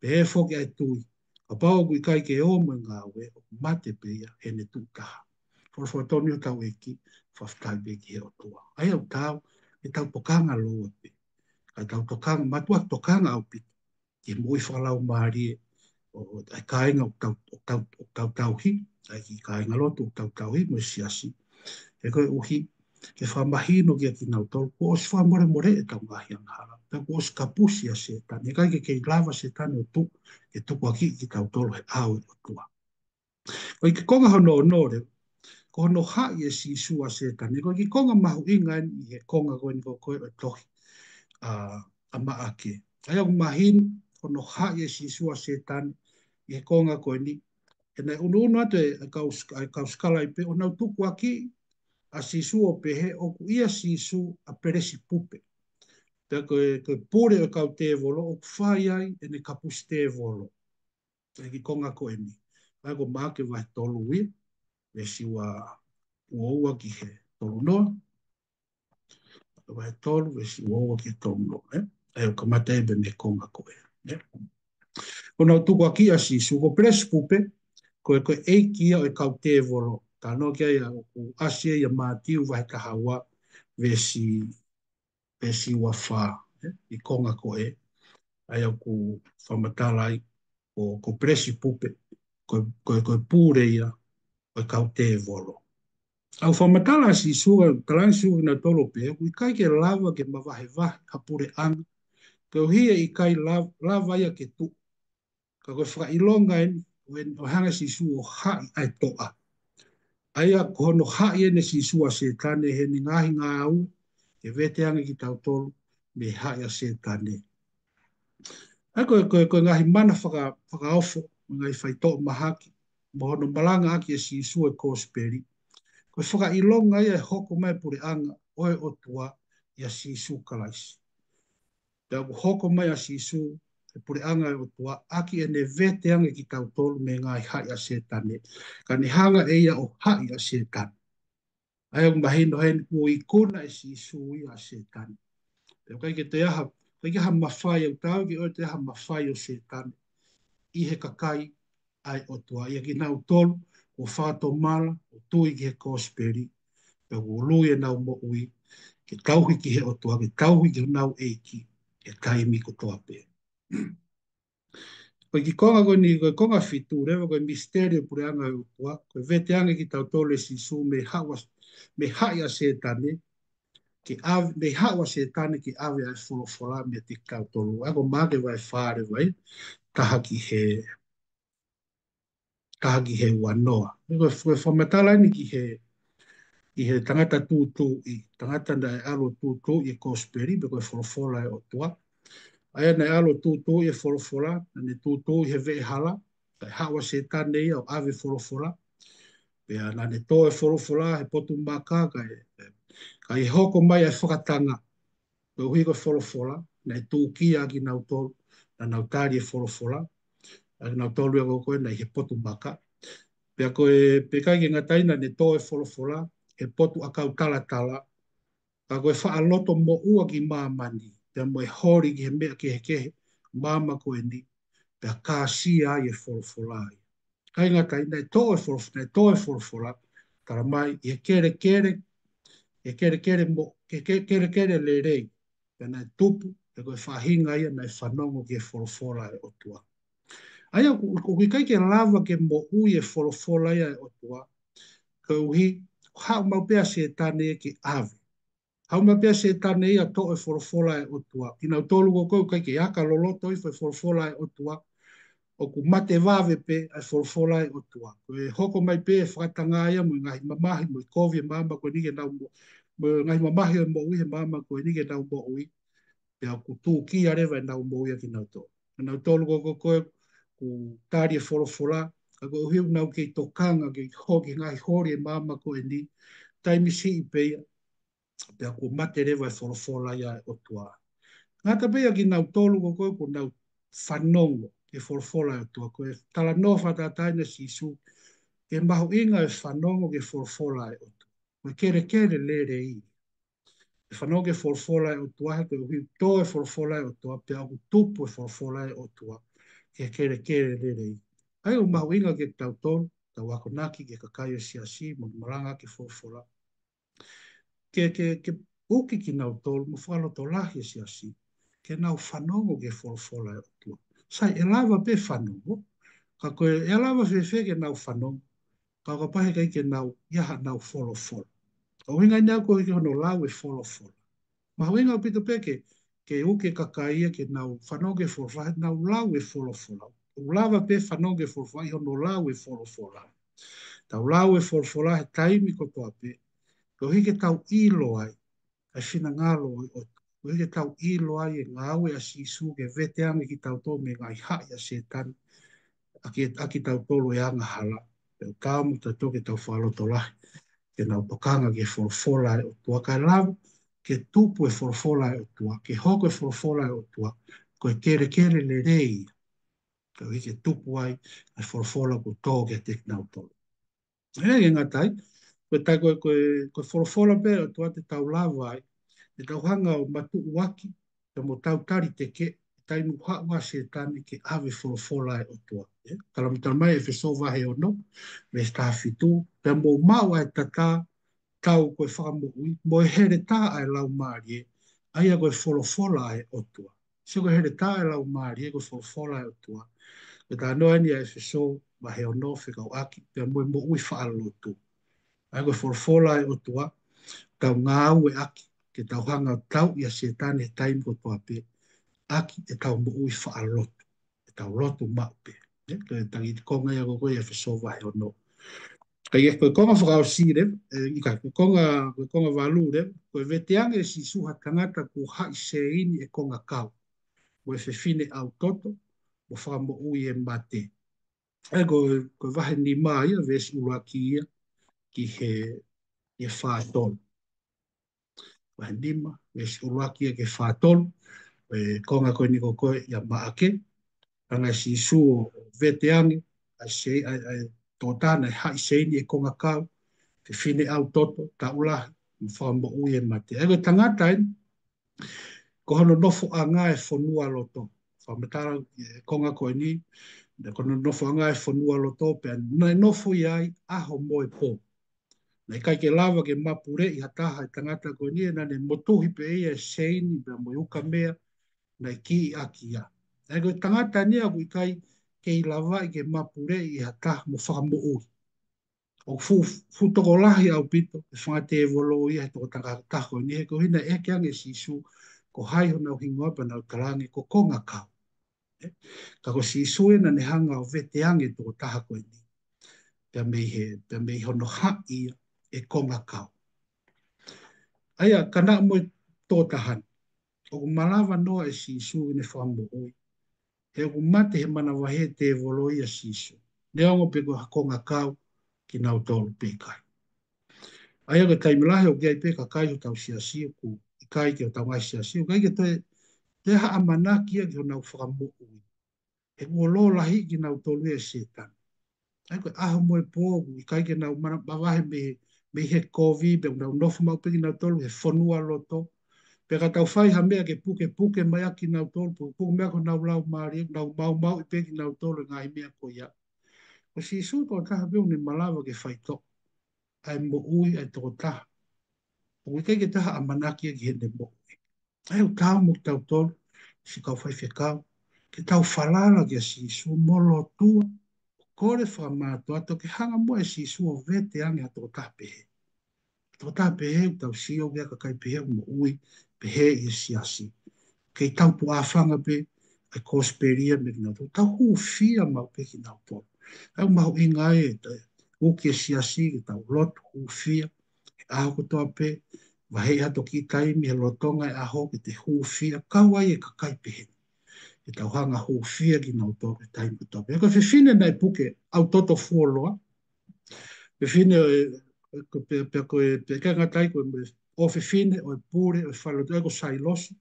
pehē foki ʻa e tui, kapau ʻoku ʻikai ke ō mo e ngāue, ʻoku mate pē ia heʻene tuʻu taha. Folofola tonu ʻa hotau ʻEiki, fakafetaʻi pē ki he ʻOtua. ʻA ia ʻoku taau ke tau tokanga lōua pē. Ka tau tokanga, mātuʻaki tokanga ʻaupito ki he moʻui fakalaumālie ʻo, ʻo e kāinga ʻoku tau, ʻoku tau, ʻoku tau tauhi, ʻa e kiʻi kāingalotu ʻoku tau tauhi mo e siasi. He koeʻuhi ke fakamahino kiate kinautolu kuo ʻosi fakamolemoleʻi ʻetau ngaahi angahala, pea kuo ʻosi kapusi ʻa Sētane, he ʻikai ke kei lava Sētane ʻo tuʻu ke tukuakiʻi kitautolu he ʻao ʻo e ʻOtua. Ko e kiʻi konga hono ono leva, ko hono haʻi ʻe Sīsū ʻa Sētane, ko e kiʻi konga mahuʻinga eni ʻi he konga ko eni ko ē ʻo e tohi ʻa, ʻa Maʻake. ʻA ia ʻoku mahino, ko hono haʻi ʻe Sīsū ʻa Sētane ʻi he konga ko eni, he naʻe ʻunuʻunu atu ʻe he kau sik-, ʻa e kau sikalaipe ʻo nau tukuakiʻi ʻa Sīsū ʻo pehē ʻoku ʻia Sīsū ʻa Pelesipupe. Pea ko e, ko e pule ʻo e kau tēvolo ʻoku fai ai ʻene kapusi tēvolo. ʻA e kiʻi konga ko eni. ʻA ia ko Maʻake vahe tolu ia, veesi ua, ua ua ki he tolu noa. Vahe tolu, veesi ua ua ki he tolu noa, ē? ʻA ia ʻoku kamata ia pē mei he konga ko ē, ē? ʻO nau tukuakiʻi ʻa Sīsū, ko Pelesipupe, ko e, ko e ʻeiki ia ʻo e kau tēvolo. Talanoa ki ai ʻoku ʻasi ia ʻia Mātiu vahe taha ua, veesi veesi ua fā, ē, ʻi he konga ko ē, ʻa ia ʻoku fakamatala ai, ko, ko Pelesipupe, ko, ko, ko e pule ia ʻo e kau tēvolo. ʻOku fakamatala ʻa Sīsū, talaange ʻe Sīsū kinautolu pē, ʻoku ʻikai ke lava ke mavahevahe ha puleʻanga, koeʻuhi ʻe ʻikai lav-, lava ia ke tuʻu. Ka ko e fakaʻilonga eni, ʻo e, ʻo e hanga ʻe Sīsū ʻo haʻi ʻa e toʻa. ʻA ia ko hono haʻi eni ʻe Sīsū ʻa Sētane heʻene ngaahi ngāue, ke vete ange kitautolu mei he haʻi ʻa Sētane. ʻA ia ko e, ko e, ko e ngaahi mana faka-, fakaofo, ngaahi faitoʻo mahaki, mo hono malangaʻaki ʻe Sīsū e kosipeli. Ko e fakaʻilonga ia e hoko mai puleʻanga ʻo e ʻOtua ʻia Sīsū Kalaisi. Pea ʻoku hoko mai ʻa Sīsū, e puleʻanga ʻo e ʻOtua, ʻaki ʻene vete ange kitautolu mei he ngaahi haʻi ʻa Sētane. Ka ne hanga ʻe ia ʻo haʻi ʻa Sētane. ʻA ia ʻoku mahino heni kuo ikuna ʻe Sīsū ia ʻa Sētane. Pea ʻoku ʻikai ke toe ʻi ai ha, ʻikai ke ʻi ai ha mafai ʻoku tau ke ʻoe te ha mafai ʻo Sētane ʻi he kakai ʻa e ʻOtua, ʻia kinautolu kuo fakatomala ʻo tui ki he kosipeli, pea kuo ului ʻenau moʻui ke tauhi ki he ʻOtua, ke tauhi ki honau ʻEiki he taimi kotoa pē. Ko e kiʻi konga ko eni, ko e konga fitu leva, ko e misiteli ʻo e puleʻanga ʻo e ʻOtua, ko e veteange kitautolu ʻe Sīsū mei he haʻu ʻa, mei he haʻi ʻa Sētane, ke ʻave, mei he haʻu ʻa Sētane ke ʻave ʻa e folofola meiate kitautolu. ʻA ia ko Maʻake vahe fā leva ia, taha ki he, taha ki he uanoa. Ko e, ko e fakamatala eni ki he, ki he tangata tūtuuʻi, tangata naʻe ʻalu ʻo tūtuuʻi e kosipeli, pe ko e folofola ʻa e ʻOtua. ʻA ia naʻe ʻalu ʻo tūtuuʻi e folofola, naʻa ne tūtuuʻi he veʻehala, kae haʻu ʻa Sētane ia ʻo ʻave e folofola. Pea naʻa ne tō e folofola he potu maka, kae, kae hoko mai ʻa e fakatanga. Koeʻuhi ko e folofola, naʻe tūkia ʻa kinautolu naʻa nau tali e folofola, ʻa kinautolu ia ko ē naʻe ʻi he potu maka. Pea ko e, pea ʻikai ke ngata ai, naʻa ne tō e folofola he potu ʻakau talatala, ka ko e faʻa loto moʻua ki māmani, pea mo e holi ki he meʻa kehekehe ʻo māmani ko eni, pea kāsia ai e folofola ia. ʻIkai ngata ai, naʻe tō e folof-, naʻe tō e folofola, tala mai, ʻi he kelekele, ʻi he kelekele mo-, ke, ke, kelekele lelei, pea naʻe tupu, pea ko e faʻahinga ia naʻe fanongo ki he folofola ʻa e ʻOtua. ʻA ia ʻoku, ʻoku ʻikai ke lava ke moʻui e folofola ia ʻa e ʻOtua, koeʻuhi, haʻu maʻu pē ʻa Sētane ke ʻave. Haʻu maʻu pē ʻa Sētane ia ʻo toʻo e folofola ʻa e ʻOtua. Kinautolu ko ē ʻoku ʻikai ke aka loloto hifo e folofola ʻa e ʻOtua, ʻoku mate vave pē ʻa e folofola ʻa e ʻOtua. Ko e hoko mai pē e fakatanga ia mo e ngaahi mamahi, mo e kovi ʻo e māmani ko eni ke nau mo-, mo e ngaahi mamahi ʻo e moʻui he māmani ko eni ke nau moʻui. Pea ʻoku tūkia leva ʻenau moʻui ʻa kinautolu. Kinautolu ko ē ʻoku, ʻoku tali e folofola, ka koeʻuhi ʻoku nau kei tokanga ki he ho-, ki he ngaahi holi ʻo e māmani ko eni, taimi siʻi pē ia, pea kuo mate leva e folofola ia ʻa e ʻOtua. Ngata pē ia kinautolu ko ē ʻoku nau fanongo ki he folofola ʻa e ʻOtua. Ko e talanoa fakatātā eni ʻa Sīsū ki he mahuʻinga e fanongo ki he folofola ʻa e ʻOtua. Ko e kelekele lelei. ʻE fanongo ki he folofola ʻa e ʻOtua, he koeʻuhi ʻoku tō e folofola ʻa e ʻOtua, pea ʻoku tupu e folofola ʻa e ʻOtua ki he kelekele lelei. ʻA ia ʻoku mahuʻinga kiate kitautolu, tau akonaki ki he kakai ʻo e siasi, mo malanga ki he folofola. Ke, ke, ke uki kinautolu mo fakalotolahi e siasi ke nau fanongo ki he folofola ʻa e ʻOtua. Sai, ʻe lava pē fanongo, ka ko e, ʻe lava fēfē ke nau fanongo, ka ʻoku pau he ʻikai ke nau ʻi ai haʻanau folofola. ʻUhinga eni ʻoku ʻikai ke nau lau e folofola. Mahuʻinga ʻaupito pē ke, ke uki e kakai ia ke nau fanongo ki he folofola, nau lau e folofola. ʻOku lava pē fanongo ki he folofola ʻi hono lau e folofola. Tau lau e folofola he taimi kotoa pē, koeʻuhi ke tau ʻilo ai ʻa e finangalo ʻo e ʻOtua. Koeʻuhi ke tau ʻilo ai e ngāue ʻa Sīsū ke veteange kitautolu mei he ngaahi haʻi ʻa Sētane, ʻaki, ʻaki kitautolu e angahala. Pea ʻoku taau mo kitautolu ke tau fakalotolahi ke nau tokanga ki he folofola ʻa e ʻOtua kae lava ke tupu e folofola ʻa e ʻOtua, ke hoko e folofola ʻa e ʻOtua ko e kelekele lelei, koeʻuhi ke tupu ai ʻa e folofola kuo tō kiate kinautolu. ʻE, ʻikai ngata ai, ko e tai ko e, ko e, ko e folofola pē ʻa e ʻOtua te tau lava ai, te tau hanga ʻo matuʻuaki, pea mo tau tali teke, taimi ʻoku haʻu ai ʻa Sētane ke ʻave e folofola ʻa e ʻOtua. ʻE, talamai, talamai ʻe ʻEfesō vahe ono, veesi taha fitu, pea mou maʻu ʻa e tatau ko e fakamoʻui, mo e heletā ʻa e Laumālie, ʻa ia ko e folofola ʻa e ʻOtua. Sio, ko e heletā ʻa e Laumālie, ko e folofola ʻa e ʻOtua. Ko e talanoa eni ʻa ʻEfesō vahe ono fekauʻaki pea mo e moʻui faʻa lotu. ʻA ia ko e folofola ʻa e ʻOtua, tau ngāueʻaki ke tau hanga ʻo tauʻi ʻa Sētane he taimi kotoa pē, ʻaki ʻetau moʻui faʻa lotu, ʻetau lotu maʻu pē. ʻE, ko e tangi konga ia ko ē ʻa ʻEfesō vahe ono. Ka ʻi he ko e konga fakaʻosi leva, ʻe, ʻikai, ko e konga, ko e konga valu leva, ko e veteange ʻe Sīsū ha tangata kuo haʻi seini ʻe kongakau, mo e fefine ʻau toto, mo fakamoʻui e mate. ʻE, ko, ko e vahe nima ia, veesi ʻuluaki ia ki he, ki he fā tolu. Vahe nima, veesi ʻuluaki ia ki he fā tolu, e konga ko eni ko ē ʻia Maʻake, hanga ʻe Sīsū ʻo veteange ʻa e sei-, ʻa e, ʻa e tokotaha naʻe haʻi seini ʻe kongakau, fefine ʻau toto, taʻu lahi, mo fakamoʻui e mate. ʻA ia ko e tangata eni, ko hono nofoʻanga e fonualoto. Fakamatala e konga ko eni, ko hono nofoʻanga e fonualoto pea naʻe nofo ia ai ʻaho mo e pō. Naʻe ʻikai ke lava ke mapuleʻi ha taha e tangata ko eni, naʻa ne motuhi pē ia e seini pea mo e ukamea naʻe kiʻi ʻaki ia. ʻA ia ko e tangata eni ʻoku ʻikai ke lava ke mapuleʻi ha taha mo fakamoʻui. ʻOku fuʻu, fuʻu tokolahi ʻaupito e fanga tēvolo ia he tokotaha ko eni, he ko e ʻuhinga ʻeke ange ʻe Sīsū ko hai honau hingoa pea nau talaange ko Kongakau. Ē? Ka ko Sīsū ē naʻa ne hanga ʻo vete ange e tokotaha ko eni. Pea mei he, pea mei hono haʻi ia e Kongakau. ʻA ia, ka naʻa mo e tokotaha ni, ʻoku malava noa ʻe Sīsū ke ne fakamoʻui. He ʻoku mate he manavahē tēvolo ia ʻa Sīsū. Neongo pe ko ha Kongakau kinautolu pe ʻikai. ʻA ia ko e taimi lahi ʻoku ʻi ai pē kakai hotau siasi ʻoku ʻikai ke, hotau ngaahi siasi, ʻoku ʻikai ke toe, toe ha ʻamanaki ia ki honau fakamoʻui. He kuo lōlahi kinautolu ia ʻe Sētane. ʻA ia ko e ʻaho mo e pō ʻoku ʻikai ke nau mana-, mavahe mei, mei he kovi, pea nau nofo maʻu pē kinautolu he fonualoto. Pea ka tau fai ha meʻa ke pukepuke mai ʻaki kinautolu, pukepuke mai ʻaki honau laumālie, nau maumauʻi pē kinautolu e ngaahi meʻa ko ia. Ko Sīsū tokotaha pē ʻoku ne malava ke faitoʻo ʻa e moʻui ʻa e tokotaha ʻoku ʻikai ke toe ha ʻamanaki ia ki heʻene moʻui. ʻA ia ʻoku taau mo kitautolu, siʻi kau faifekau, ke tau falala kia Sīsū mo lotua, kole fakamātoato ke hanga muʻa ʻe Sīsū ʻo vete ange ha tokotaha pehē. Tokotaha pehē ʻoku tau sio ki ai, kakai pehē ʻoku moʻui pehē ʻi he siasi. Kei tau tuʻa fanga pē ʻa e kosipeli ia mei kinautolu, tau hūfia maʻu pē kinautolu. ʻA ia ʻoku mahuʻinga ai e, e uki e siasi ke tau lotu hūfia he ʻaho kotoa pē, vaheʻi ha toki taimi he lolotonga e ʻaho ke te hūfia, kau ai e kakai pehē. Ke tau hanga hūfia kinautolu he taimi kotoa pē. Ko e fefine naʻe puke ʻau toto fuoloa, fefine ʻo e, ko e, pea, pea ko e, pea ʻikai ngata ai ko e ʻofefine ʻo e pule ʻo e falelotu ʻa ia ko Sailosi.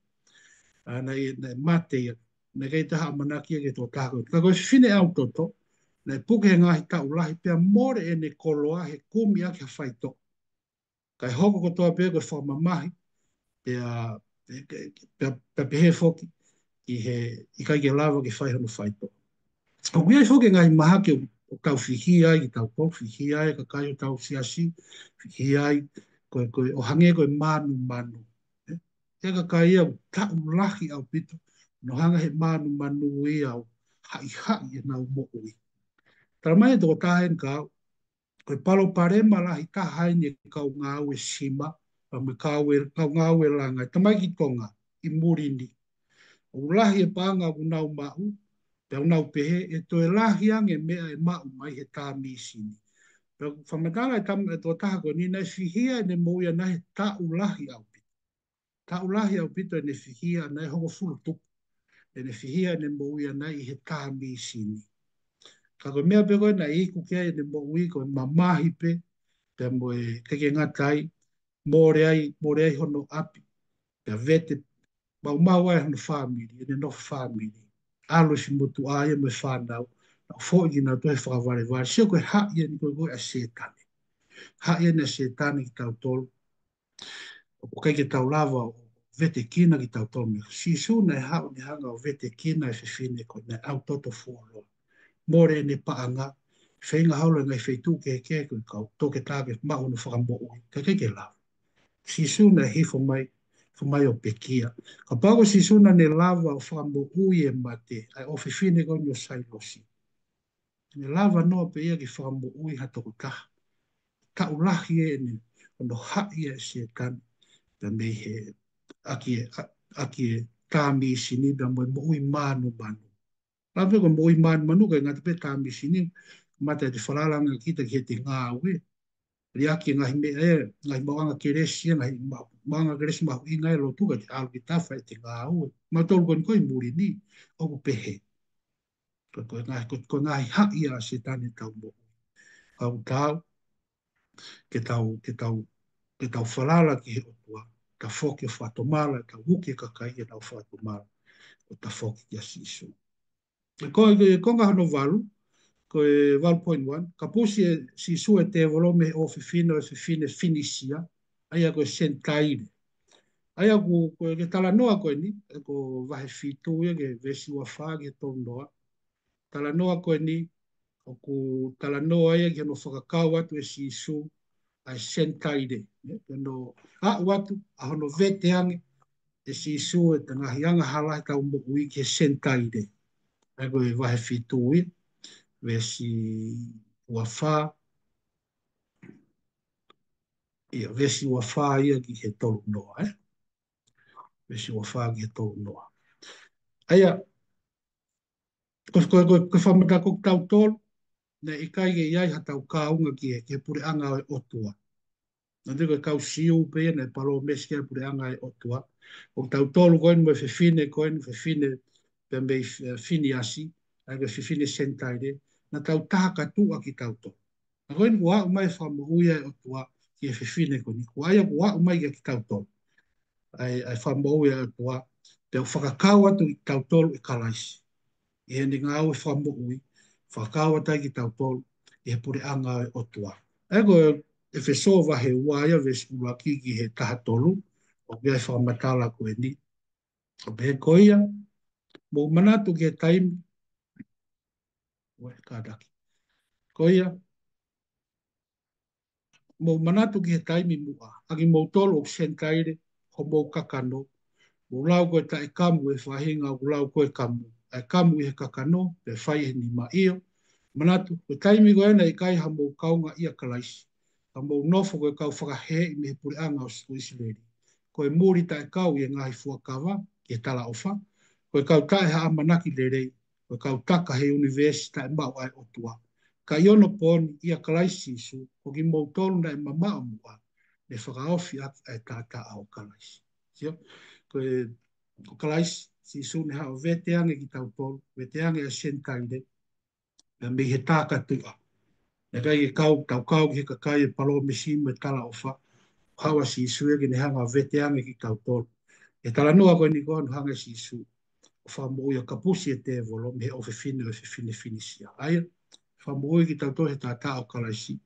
ʻA, naʻe, naʻe mate ia, naʻe ʻikai toe ha ʻamanaki ia ki he tokotaha ko ē. Ka ko e fefine ʻau toto, naʻe puke he ngaahi taʻu lahi, pea mole ʻene koloa he kumi ʻaki ha faitoʻo. Kae hoko kotoa pē ko e fakamamahi, pea, pea, pea, pea pehē foki ki he ʻikai ke lava ke fai hono faitoʻo. ʻOku ʻi ai foki e ngaahi mahaki ʻoku, ʻoku tau fihia ai kitautolu, fihia ai e kakai hotau siasi, fihia ai ko e, ko e, ʻo hangē ko e mānumanu. Ē? ʻA e kakai ia ʻoku taʻu lahi ʻaupito, nau hanga he mānumanu ia ʻo haʻihaʻi ʻenau moʻui. Tala mai e tokotaha eni kia au, ko e palopalema lahi taha eni e kau ngāue sima, pea mo e kau, kau ngāue langa, tamaiki Tonga, ʻi muli ni. ʻOku lahi e paʻanga ʻoku nau maʻu, pea ʻoku nau pehē ʻe toe lahi ange e meʻa ʻe maʻu mai he tā mīsini. Pea ʻoku fakamatala e tam-, e tokotaha ko eni naʻe fihia ʻene moʻui ʻaʻana he taʻu lahi ʻaupito. Taʻu lahi ʻaupito ʻene fihia ʻaʻana, ʻe hongofulu tupu ʻene fihia ʻene moʻui ʻaʻana ʻi he tā mīsini. Ka ko e meʻa pē ko ē naʻe iku ki ai ʻene moʻui ko e mamahi pē, pea mo e ʻikai ke ngata ai, mole ai, mole ai hono ʻapi, pea vete, maumau ai hono fāmili, ʻene nofo fāmili. ʻAlu e finemotuʻa ia mo e fānau, nau foʻi kinautolu he fakavalevale, sio ko e haʻi eni ko ē ko ē ʻa Sētane. Haʻi eni ʻa Sētane kitautolu. ʻOku ʻikai ke tau lava ʻo vetekina kitautolu mei he, Sīsū naʻe haʻu ʻo ne hanga ʻo vetekina e fefine ko ē naʻe ʻau toto fuoloa. Mole ʻene paʻanga, feinga holo e ngaahi feituʻu kehekehe ko e kau toketā ke maʻu hono fakamoʻui, ka ʻikai ke lava. Sīsū naʻe hifo mai, hifo mai ʻo pekia. Kapau ko Sīsū naʻa ne lava ʻo fakamoʻui e mate, ʻa e ʻofefine ko eni ʻo Sailosi. Ne lava noa pē ia ke fakamoʻui ha tokotaha. Taʻu lahi ʻeni, hono haʻi ʻe Sētane, pea mei he, ʻaki e, ʻa-, ʻaki e tā mīsini, pea mo e moʻui mānumanu. Lava pē ko e moʻui mānumanu, ʻikai ngata pē tā mīsini, mata e te falala ange kita ki heʻete ngāue. Liʻaki e ngaahi meʻa ē, ngaahi maʻuʻanga kelesi ē, ngaahi ma-, maʻuʻanga kelesi mahuʻinga ē lotu ka te ʻalu ki tafa ʻete ngāue. Mautolu ko eni ko ē ʻi muli ni, ʻoku pehē. Ko, ko e ngaahi, ko, ko e ngaahi haʻi ʻa Sētane ʻetau moʻui. Ka ʻoku taau, ke tau, ke tau, ke tau falala ki he ʻOtua, tafoki ʻo fakatomala, tau uki e kakai ke tau fakatomala, ʻo tafoki kia Sīsū. Ko e, ko e konga hono valu, ko e valu point one, kapusi ʻe Sīsū e tēvolo mei he ʻofefine ʻo e fefine Finisia, ʻa ia ko e Senitaile. ʻA ia ʻoku, ko e talanoa ko eni, ʻe ko vahe fitu ia ki he veesi ua fā ki he tolu noa. Talanoa ko eni, ʻoku talanoa ia ki hono fakakau atu ʻe Sīsū ʻa e Senitaile. Ne? Hono aʻu atu, ʻa hono veteange ʻe Sīsū ʻa e ngaahi angahala ʻetau moʻui ki he Senitaile. ʻA ia ko e vahe fitu ia, veesi ua fā, ia, veesi ua fā ia ki he tolu noa, ē? Veesi ua fā ki he tolu noa. ʻA ia, ko, ko, ko, ko e fakamatala ko kitautolu, naʻe ʻikai ke ʻi ai haʻatau kaunga ki he, ki he puleʻanga ʻo e ʻOtua. Naʻe ʻi ai ko e kau Siu pē ia naʻe palōmesi ki he puleʻanga ʻo e ʻOtua. Ko kitautolu ko eni mo e fefine ko eni, fefine pea mei, eh, Finiasi, ʻa ia ko e fefine Senitaile, naʻa tau taha kātoa kitautolu. Ka ko eni kuo aʻu mai e fakamoʻui ʻa e ʻOtua ki he fefine ko eni. Ko ia kuo aʻu mai kia kitautolu ʻa e, ʻa e fakamoʻui ʻa e ʻOtua, pea ʻoku fakakau atu kitautolu ʻe Kalaisi ʻi heʻene ngāue fakamoʻui, fakakau atu ai kitautolu ʻi he puleʻanga ʻo e ʻOtua. ʻA ia ko ʻEfesō vahe ua ia veesi ʻuluaki ki he taha tolu, ʻoku ʻi ai e fakamatala ko eni. ʻOku pehē, ko ia, mou manatu ki he taimi, ue, kātaki. Ko ia, mou manatu ki he taimi muʻa, ʻa kimoutolu ʻoku Senitaile, homou kakano, mou lau ko e taʻekamu ʻi he faʻahinga ʻoku lau ko e kamu, ʻa e kamu ʻi he kakano, pea fai ʻe he nima. ʻIo, manatu, ko e taimi ko ē naʻe ʻikai hamou kaunga ʻia Kalaisi, ka mou nofo ko e kau fakahēʻi mei he puleʻanga ʻo ʻIsileli, ko e muli taʻekau ʻi he ngaahi fuakava ki he talaʻofa, ko e kau taʻe ha ʻamanaki lelei, ko e kau taka he ʻunivēsi taʻemaʻu ʻa e ʻOtua. Ka ʻi onopooni ʻia Kalaisi Sīsū, ko kimoutolu naʻe mamaʻo muʻa, ne fakaofi ʻaki ʻa e taʻataʻa ʻo Kalaisi. Sio? Ko e, ko Kalaisi Sīsū ne haʻu ʻo veteange kitautolu, veteange ʻa e Senitaile, pea mei he tā kātoa. Naʻe ʻikai ke kau, tau kau ki he kakai ʻe palōmesi mo e talaʻofa, haʻu ʻa Sīsū ia ke ne hanga ʻo veteange kitautolu. ʻI he talanoa ko eni ko ē naʻe hanga ʻe Sīsū ʻo fakamoʻui ʻo kapusi e tēvolo mei he ʻofefine ʻo e fefine Finisia. ʻA ia, fakamoʻui kitautolu he taʻataʻa ʻo Kalaisi.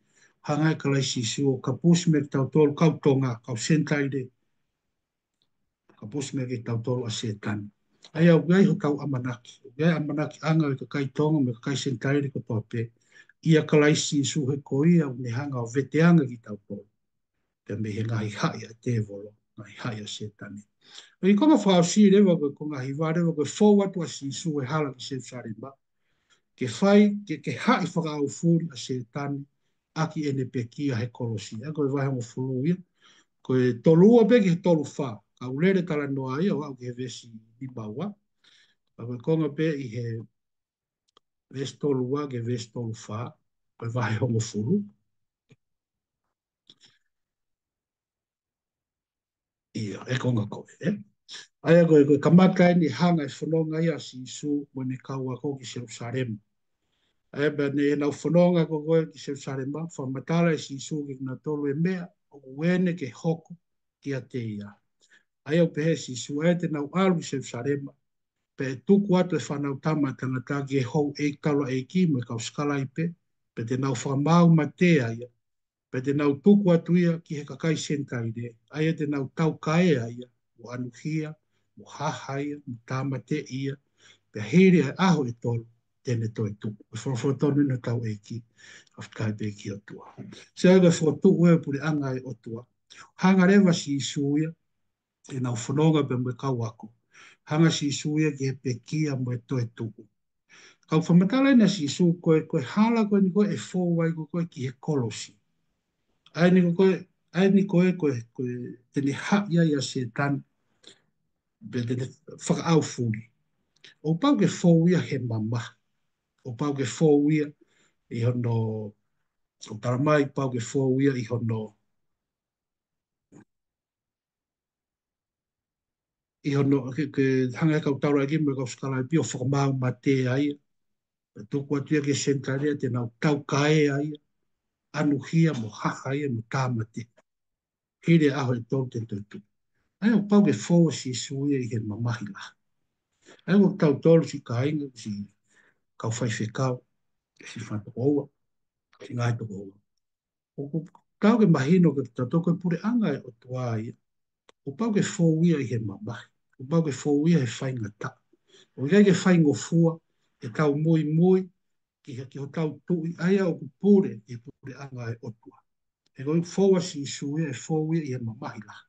Hanga ʻe Kalaisi Sīsū ʻo kapusi mei kitautolu kau Tonga, kau Senitaile, kapusi mei kitautolu ʻa Sētane. ʻA ia ʻoku ʻi ai hotau ʻamanaki, ʻoku ʻi ai e ʻamanakiʻanga ʻo e kakai Tonga mo e kakai Senitaile kotoa pē ʻia Kalaisi Sīsū, he ko ia ʻoku ne hanga ʻo veteange kitautolu pea mei he ngaahi haʻi ʻa e tēvolo, ngaahi haʻi ʻa Sētane. ʻI he konga fakaʻosi leva, ko e konga hiva leva, ko e fou atu ʻa Sīsū he hala ki Selusalema, ke fai, ke, ke haʻi fakaʻaufuli ʻa Sētane ʻaki ʻene pekia he kolosi. ʻA ia ko e vahe hongofulu ia. Ko e tolu ua pē ki he tolu fā. Ka ʻoku lele talanoa ia ʻo aʻu ki he veesi nima ua. Ka ko e konga pē ʻi he veesi tolu ua ki he veesi tolu fā, ko e vahe hongofulu. ʻIa, ʻe konga ko ē, ē? ʻA ia ko e, ko e kamata eni hanga ʻe fononga ia ʻa Sīsū mo ʻene kau ako ki Selusalema. ʻA ia pea ʻi heʻenau fononga ko ē ki Selusalema, fakamatala ʻe Sīsū kiate kinautolu e meʻa ʻoku ene ke hoko kiate ia. ʻA ia ʻoku pehē ʻe Sīsū, ʻa ia te nau ʻalu ki Selusalema, pea ʻe tuku atu e Fanautama ʻa Tangata ki he houʻeiki taulaʻeiki mo e kau sikalaipe, pea te nau fakamaau mate ai ia, pea te nau tuku atu ia ki he kakai Senitaile, ʻa ia te nau taukaea ia, mo ʻanuhia, mo haha ia, mo tāmateʻi ia, pea hili ʻa e ʻaho ʻe tolu, te ne toe tuʻu. Ko e folofola tonu eni ʻa hotau ʻEiki, fakafetaʻi pē ki he ʻOtua. Sio, ko e fokotuʻu ʻo e puleʻanga ʻo e ʻOtua. Hanga leva ʻe Sīsū ia, ʻenau fononga pea mo e kau ako. Hanga ʻe Sīsū ia ki he pekia mo e toetuʻu. Kau fakamatala eni ʻa Sīsū ko e, ko e hala ko eni ko ē ʻe fou ai ko ē ki he kolosi. ʻA eni ko ē, ʻa eni ko ē, ko e, ko e te ne haʻi ai ʻa Sētane, pea te ne fakaʻaufuli. ʻOku pau ke fou ia he mamahi. ʻOku pau ke fou ia ʻi hono, ʻoku talamai pau ke fou ia ʻi hono ʻi hono, ke, ke hanga ʻe he kau taulaʻeiki mo e kau sikalaipe ʻo fakamaau mate ai ia. Pea tuku atu ia ki he Senitaile te nau taukaea ia, ʻanuhia mo haha ia mo tāmate. Hili e ʻaho ʻe tolu te ne toe tuʻu. ʻA ia ʻoku pau ke fou ʻa Sīsū ia ʻi he mamahi lahi. ʻA ia ʻoku tautolu siʻi kāinga, siʻi kau faifekau. Siʻi fanga tokoua, siʻi ngaahi tokoua. ʻOku tau ke mahino ke tau toko e puleʻanga ʻo e ʻOtua ia. ʻOku pau ke fou ia ʻi he mamahi. ʻOku pau ke fou ia he faingataʻa. ʻOku ʻikai ke faingofua, ʻetau muimui, ki he, ki hotau tuʻi, ʻa ia ʻoku pule, ʻi he puleʻanga ʻo e ʻOtua. He ko e fou ʻa Sīsū ia, ʻe fou ia ʻi he mamahi lahi.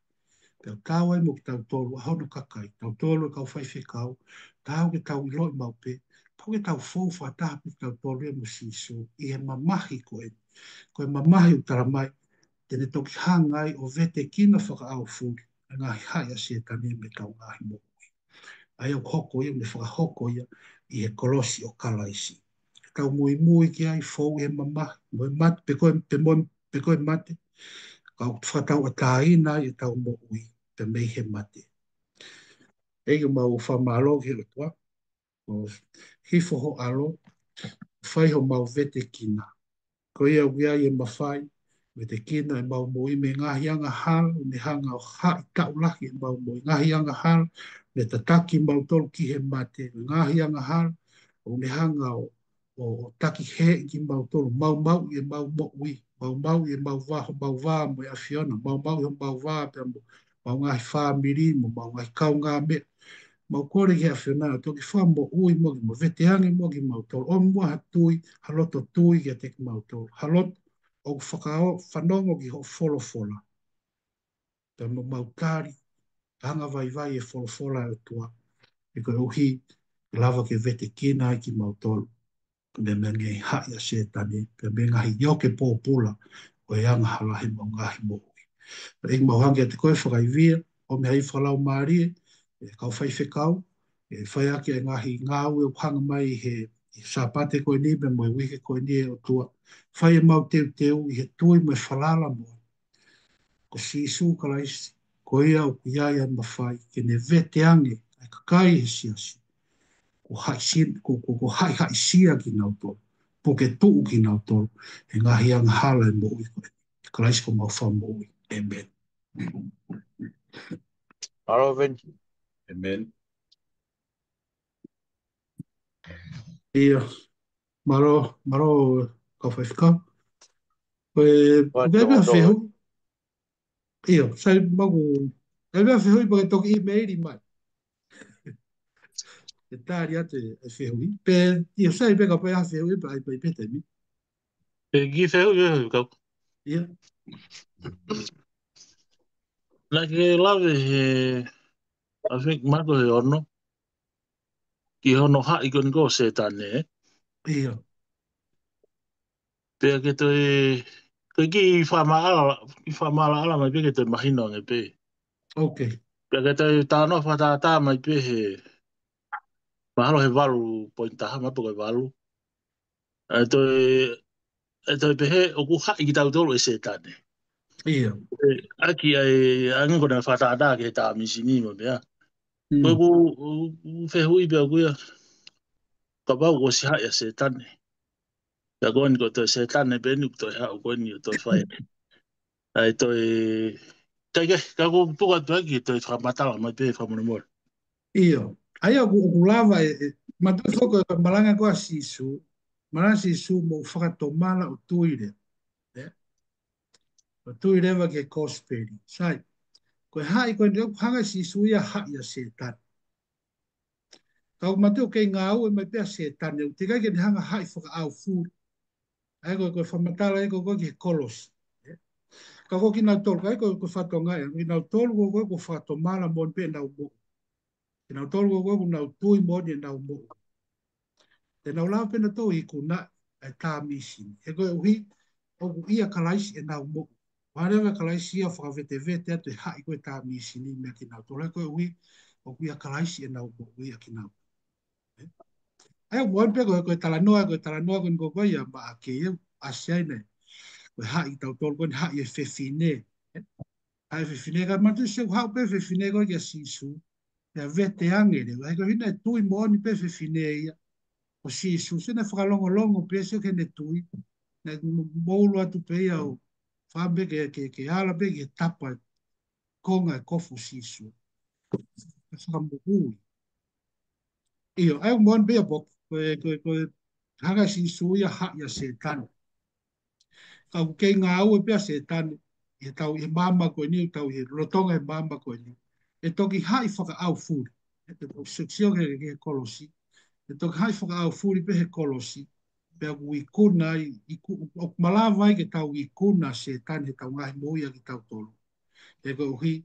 Pea ʻoku taau ai mo kitautolu, ʻa hono kakai, tautolu ʻa e kau faifekau, taau ke tau ʻiloʻi maʻu pē, pau ke tau fou fakataha pē kitautolu ia mo Sīsū, ʻi he mamahi ko ē. Ko e mamahi ʻoku tala mai, te ne toki hanga ai ʻo vetekina fakaʻaufuli, ʻa e ngaahi haʻi ʻa Sētane mei heʻetau ngaahi moʻui. ʻA ia ʻoku hoko ia, ʻoku ne fakahoko ia, ʻi he kolosi ʻo Kalaisi. Tau muimui ki ai, fou ʻi he mamahi, mo e mate, pe ko e, pe mo, pe ko e mate. Ka ʻoku fakatauʻatāina ai ʻetau moʻui, pea mei he mate. ʻEiki, mau fakamālō ki he ʻOtua, ʻo hifo ho ʻAlo, fai homau vetekina. Ko ia ʻoku ʻi ai e mafai, vetekina ʻemau moʻui mei he ngaahi angahala, ʻoku ne hanga ʻo haʻi taʻu lahi ʻemau moʻui, ngaahi angahala, ne tataki mautolu ki he mate, ngaahi angahala, ʻoku ne hanga ʻo, ʻo, ʻo taki hē kimautolu, maumauʻi ʻemau moʻui, maumauʻi ʻemau vā, homau vā mo e ʻAfiona, maumauʻi homau vā, pea mo, mau ngaahi fāmili, mo mau ngaahi kaungāmeʻa, mau kole ki he ʻAfiona, ʻo toki fakamoʻui mo ki, mo veteange mo kimautolu, ʻo muʻa ha tui, ha loto tui kiate kimautolu, ha loto ʻoku fakaʻo, fanongo ki hoʻo folofola. Pea mo mau tali, anga vaivai e folofola ʻa e ʻOtua. He koeʻuhi, ʻe lava ke vetekina ai kimautolu. Pea mei he ngaahi haʻi ʻa Sētane, pea mei he ngaahi ioke pōpula, ʻo e angahala heʻemau ngaahi moʻui. Pea ʻEiki, mau hanga kiate koe fakaivia, ʻo mei he fakalaumālie, ʻe kau faifekau, ʻe fai ʻaki e ngaahi ngāue ʻoku hanga mai he, he Sāpate ko eni, pea mo e uike ko eni ʻe ʻOtua. Fai ʻemau teuteu ʻi he tui mo e falala moʻoni. Ko Sīsū Kalaisi, ko ia ʻoku ʻi ai ʻa e mafai, ke ne veteange, ʻa e kakai he siasi. Ko haʻi sin, ko, ko, ko haʻihaʻisia kinautolu, puke tuʻu kinautolu, he ngaahi angahala ʻo e moʻui ko eni. Kalaisi ko homau Fakamoʻui. ʻĒmeni. Mālō, Veni. ʻĒmeni. ʻIo, mālō, mālō, kau faifekau. Ko e, ʻoku ʻi ai ha fehuʻi? ʻIo, sai, maku, ʻoku ʻi ai ha fehuʻi pea ke toki ʻīmeili mai. ʻE tali atu e fehuʻi. Pea, ʻio, sai, pea kapau ʻe ʻi ai ha fehuʻi, pea ʻai pē taimi. ʻE kiʻi fehuʻi, ʻe kau. ʻIo. Naʻa ke lave he, I think, Maʻake he ono. Ki hono haʻi ko eni ko Sētane. ʻIo. Pea ke toe, ke kiʻi fakamaʻala, kiʻi fakamaʻalaʻala mai pē ke toe mahino ange pē. Ok. Pea ke toe talanoa fakatātā mai pē he, mahalo he valu poini taha, mahalo ko e valu. ʻE toe, ʻe toe pehē ʻoku haʻi kitautolu ʻe Sētane. ʻIo. ʻE, ʻaki ai, ange ko ena fakatātā ki he tā mīsini mo e meʻa. Mm. Ko ʻeku, ʻeku fehuʻi pē ʻaʻaku ia. Kapau kuo ʻosi haʻi ʻa Sētane. Pea ko eni ko e toe Sētane pē eni ʻoku toe haʻu ko eni ʻo toe fai. ʻAi toe, kai ke, ka ʻoku ou tuku atu ʻaki, toe fakamatala mai pē fakamolemole. ʻIo. ʻA ia ʻoku, ʻoku lava e, e, mātuʻa foki ko e malanga ko ē ʻa Sīsū, malanga ʻa Sīsū mou fakatomala ʻo tui leva. ʻE? ʻO tui leva ki he kosipeli. Sai. Ko e haʻi ko eni ʻoku hanga ʻe Sīsū ia ʻo haʻi ʻa Sētane. Ka ʻoku mātuʻa kei ngāue mai pē ʻa Sētane, ʻoku teʻeki ai ke ne hanga ʻo haʻi fakaʻaufuli. ʻA ia ko e, ko e fakamatala ē ko ē ki he kolosi. Ka ko kinautolu, ka ko e, ko e fatongia, kinautolu ko ē, ko e, ko e fakatomala moʻoni pē ʻenau moʻui. Kinautolu ko ē, ko ē, ʻoku nau tui moʻoni ʻenau moʻui. Te nau lava pē nautolu ʻo ikunaʻi e tā mīsini. He koeʻuhi, ʻoku ʻia Kalaisi ʻenau moʻui. Whatever Kalaisi ia fakavetevete atu e haʻi ko ē tā mīsini meia kinautolu. He koeʻuhi, ʻoku ʻia Kalaisi ʻenau moʻui ʻa kinautolu. ʻE? ʻA ia, moʻoni pē ko e, ko e talanoa, ko e talanoa ko eni ko ē ia Maʻake ia, ʻasi ai ʻene. Ko e haʻi kitautolu ko eni haʻi e fefine. ʻE? Haʻi e fefine ka mātuʻa sio haʻu pē fefine ko ē kia Sīsū. Pea veteange leva, he ko e hina e tui moʻoni pē fefine ia. Ko Sīsū, sio ʻene fakalongolongo pē sio ki heʻene tui. Naʻe mo-, moʻulu atu pē ia ʻo fai pē ke, ke, ke ala pē ki he tapa konga e kofu ʻo Sīsū. Ke fakamoʻui. ʻIo, ʻa ia moʻoni pē ia Poki, ko e, ko e, ko e, Hanga ʻe Sīsū ia ʻo haʻi ʻa Sētane. Ka ʻoku kei ngāue pē ʻa Sētane ʻi he tau ʻi he māmani ko eni, ʻoku tau ʻi he lolotonga ʻi he māmani ko eni. ʻE toki haʻi fakaʻaufuli. ʻE toki sio ki he, ki he kolosi. ʻE toki haʻi fakaʻaufuli pē he kolosi. Pea ʻoku ikuna ai, iku, ʻoku malava ai ke tau ikuna ʻa Sētane he tau ngaahi moʻui ʻa kitautolu. He koeʻuhi,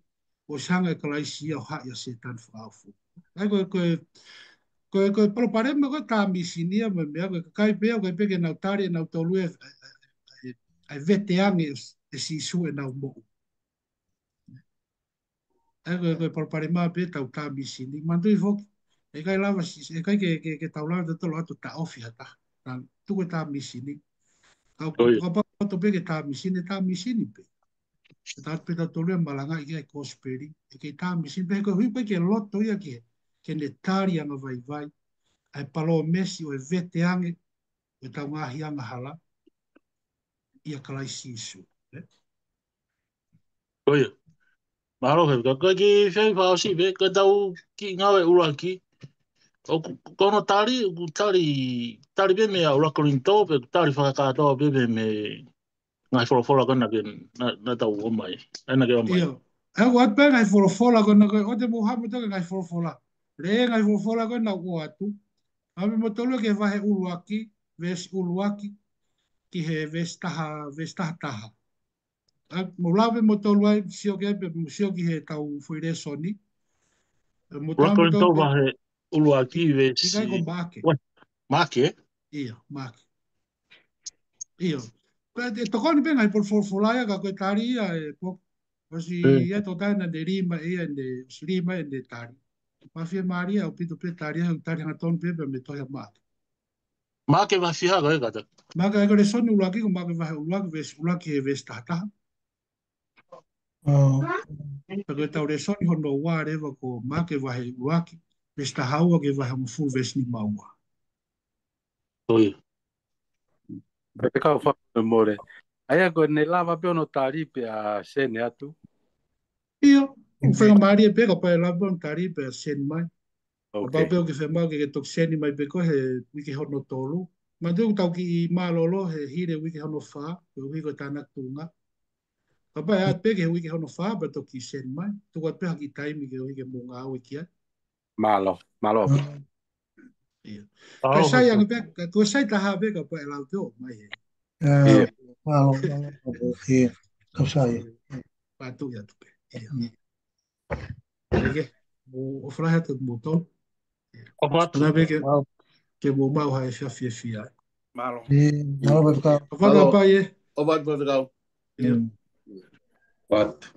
ʻosi hanga ʻe Kalaisi ia ʻo haʻi ʻa Sētane fakaʻaufuli. ʻA ia ko e, ko e, ko e, ko e palopalema ko e tā mīsini ia mo e meʻa ko e kakai pē ʻoku ʻikai pē ke nau tali ʻe nautolu e, e, e, e veteange ʻe Sīsū ʻenau moʻui. ʻA ia ko e, ko e palopalema pē ʻetau tā mīsini. Manatuʻi foki, ʻe ʻikai lava Sīsū, ʻe ʻikai ke, ke, ke tau lava tautolu ʻo taʻofi ha taha. Naʻa tuku e tā mīsini. Ka ʻoku, ʻoi, kapau ʻoku ʻoatu pē ke tā mīsini, tā mīsini pē. ʻE tau pē tautolu ia ʻo malangaʻi ki ai e kosipeli, ʻe kei tā mīsini pē, he koeʻuhi pē ke loto ia ki he, ke ne tali angavaivai ʻa e palōmesi ʻo e veteange ʻo ʻetau ngaahi angahala ʻia Kalaisi Sīsū. Ē? Ko ia. Mahalo he, ka, ka ki fei fakaʻosi pē, ka tau kiʻi ngāue ʻuluaki. ʻOku, ko hono tali, ʻoku tali, tali pē mei he ʻuluaki Kolinitō, pe ʻoku tali fakakātoa pē mei he ngaahi folofola ko ena ke na, na tau ʻomai. ʻA ia naʻa ke ʻomai. ʻIo. ʻA ia ʻoku ʻoatu pē ngaahi folofola ko ena ko e, ʻoua te mou haʻu mo toki ngaahi folofola. Lea ngaahi folofola ko ena ʻoku ʻoatu. Lau pē moutolu ki he vahe ʻuluaki, veesi ʻuluaki, ki he veesi taha, veesi taha taha. ʻA ia, mou lau pē moutolu ai, sio ki ai pē, mou sio ki he tau foʻi lēsoni. ʻUluaki Kolinitō vahe ʻuluaki veesi. ʻIkai ko Maʻake. Ua, Maʻake, ē? ʻIo, Maʻake. ʻIo. Ko e, ʻe tokoni pē ngaahi folofola ia ka ko e tali ia ʻe po. ʻOsi ia tō taina ne lima ia ne, ʻosi lima ia ne tali. Mafia mālie ʻaupito pē tali ia, tali hangatonu pē pea mei he tohi ʻa Maʻake. Maʻake vahe fiha ko ē kātaki? Maʻake, ʻa ia ko e lēsoni ʻuluaki ko Maʻake vahe ʻuluaki veesi ʻuluaki he veesi taha taha. ʻA ia ko e tau lēsoni hono ua leva ko Maʻake vahe ʻuluaki, veesi taha ua ki he vahe hongofulu veesi nima ua. ʻOi. Pea kau fakamolemole. ʻA ia ko ʻene lava pē hono tali pea send atu. ʻIo, ʻoku faingamālie pē kapau ʻe lava pē hono tali pea send mai. Kapau pē ʻoku ke fiemaʻu ke ke toki send mai pē ko e he uike hono tolu. Manatuʻi ʻoku tau kiʻi mālōlō he hili e uike hono fā, koeʻuhi ko e tānaki tuʻunga. Kapau ʻe ʻatu pē ki he uike hono fā, pea toki send mai. Tuku atu pē ha kiʻi taimi koeʻuhi ke mou ngāue ki ai. Mālō, mālō. ʻIo. Ko e sai ange pē, ko e sai taha pē kapau ʻe lau pē ʻo mai he. ʻIo. Mālō, mālō, ʻio. Ko e sai. Patu ia tu pē. ʻIo. ʻIo. Ke, mou ʻofa lahi atu mo tau. ʻOfa atu. Pea pē ke, ke mou maʻu ha efiafi fiefia. Mālō. ʻIo, mālō pē kau. ʻOfa atu pē ē. ʻOfa atu pē kau. ʻIo. ʻOfa atu.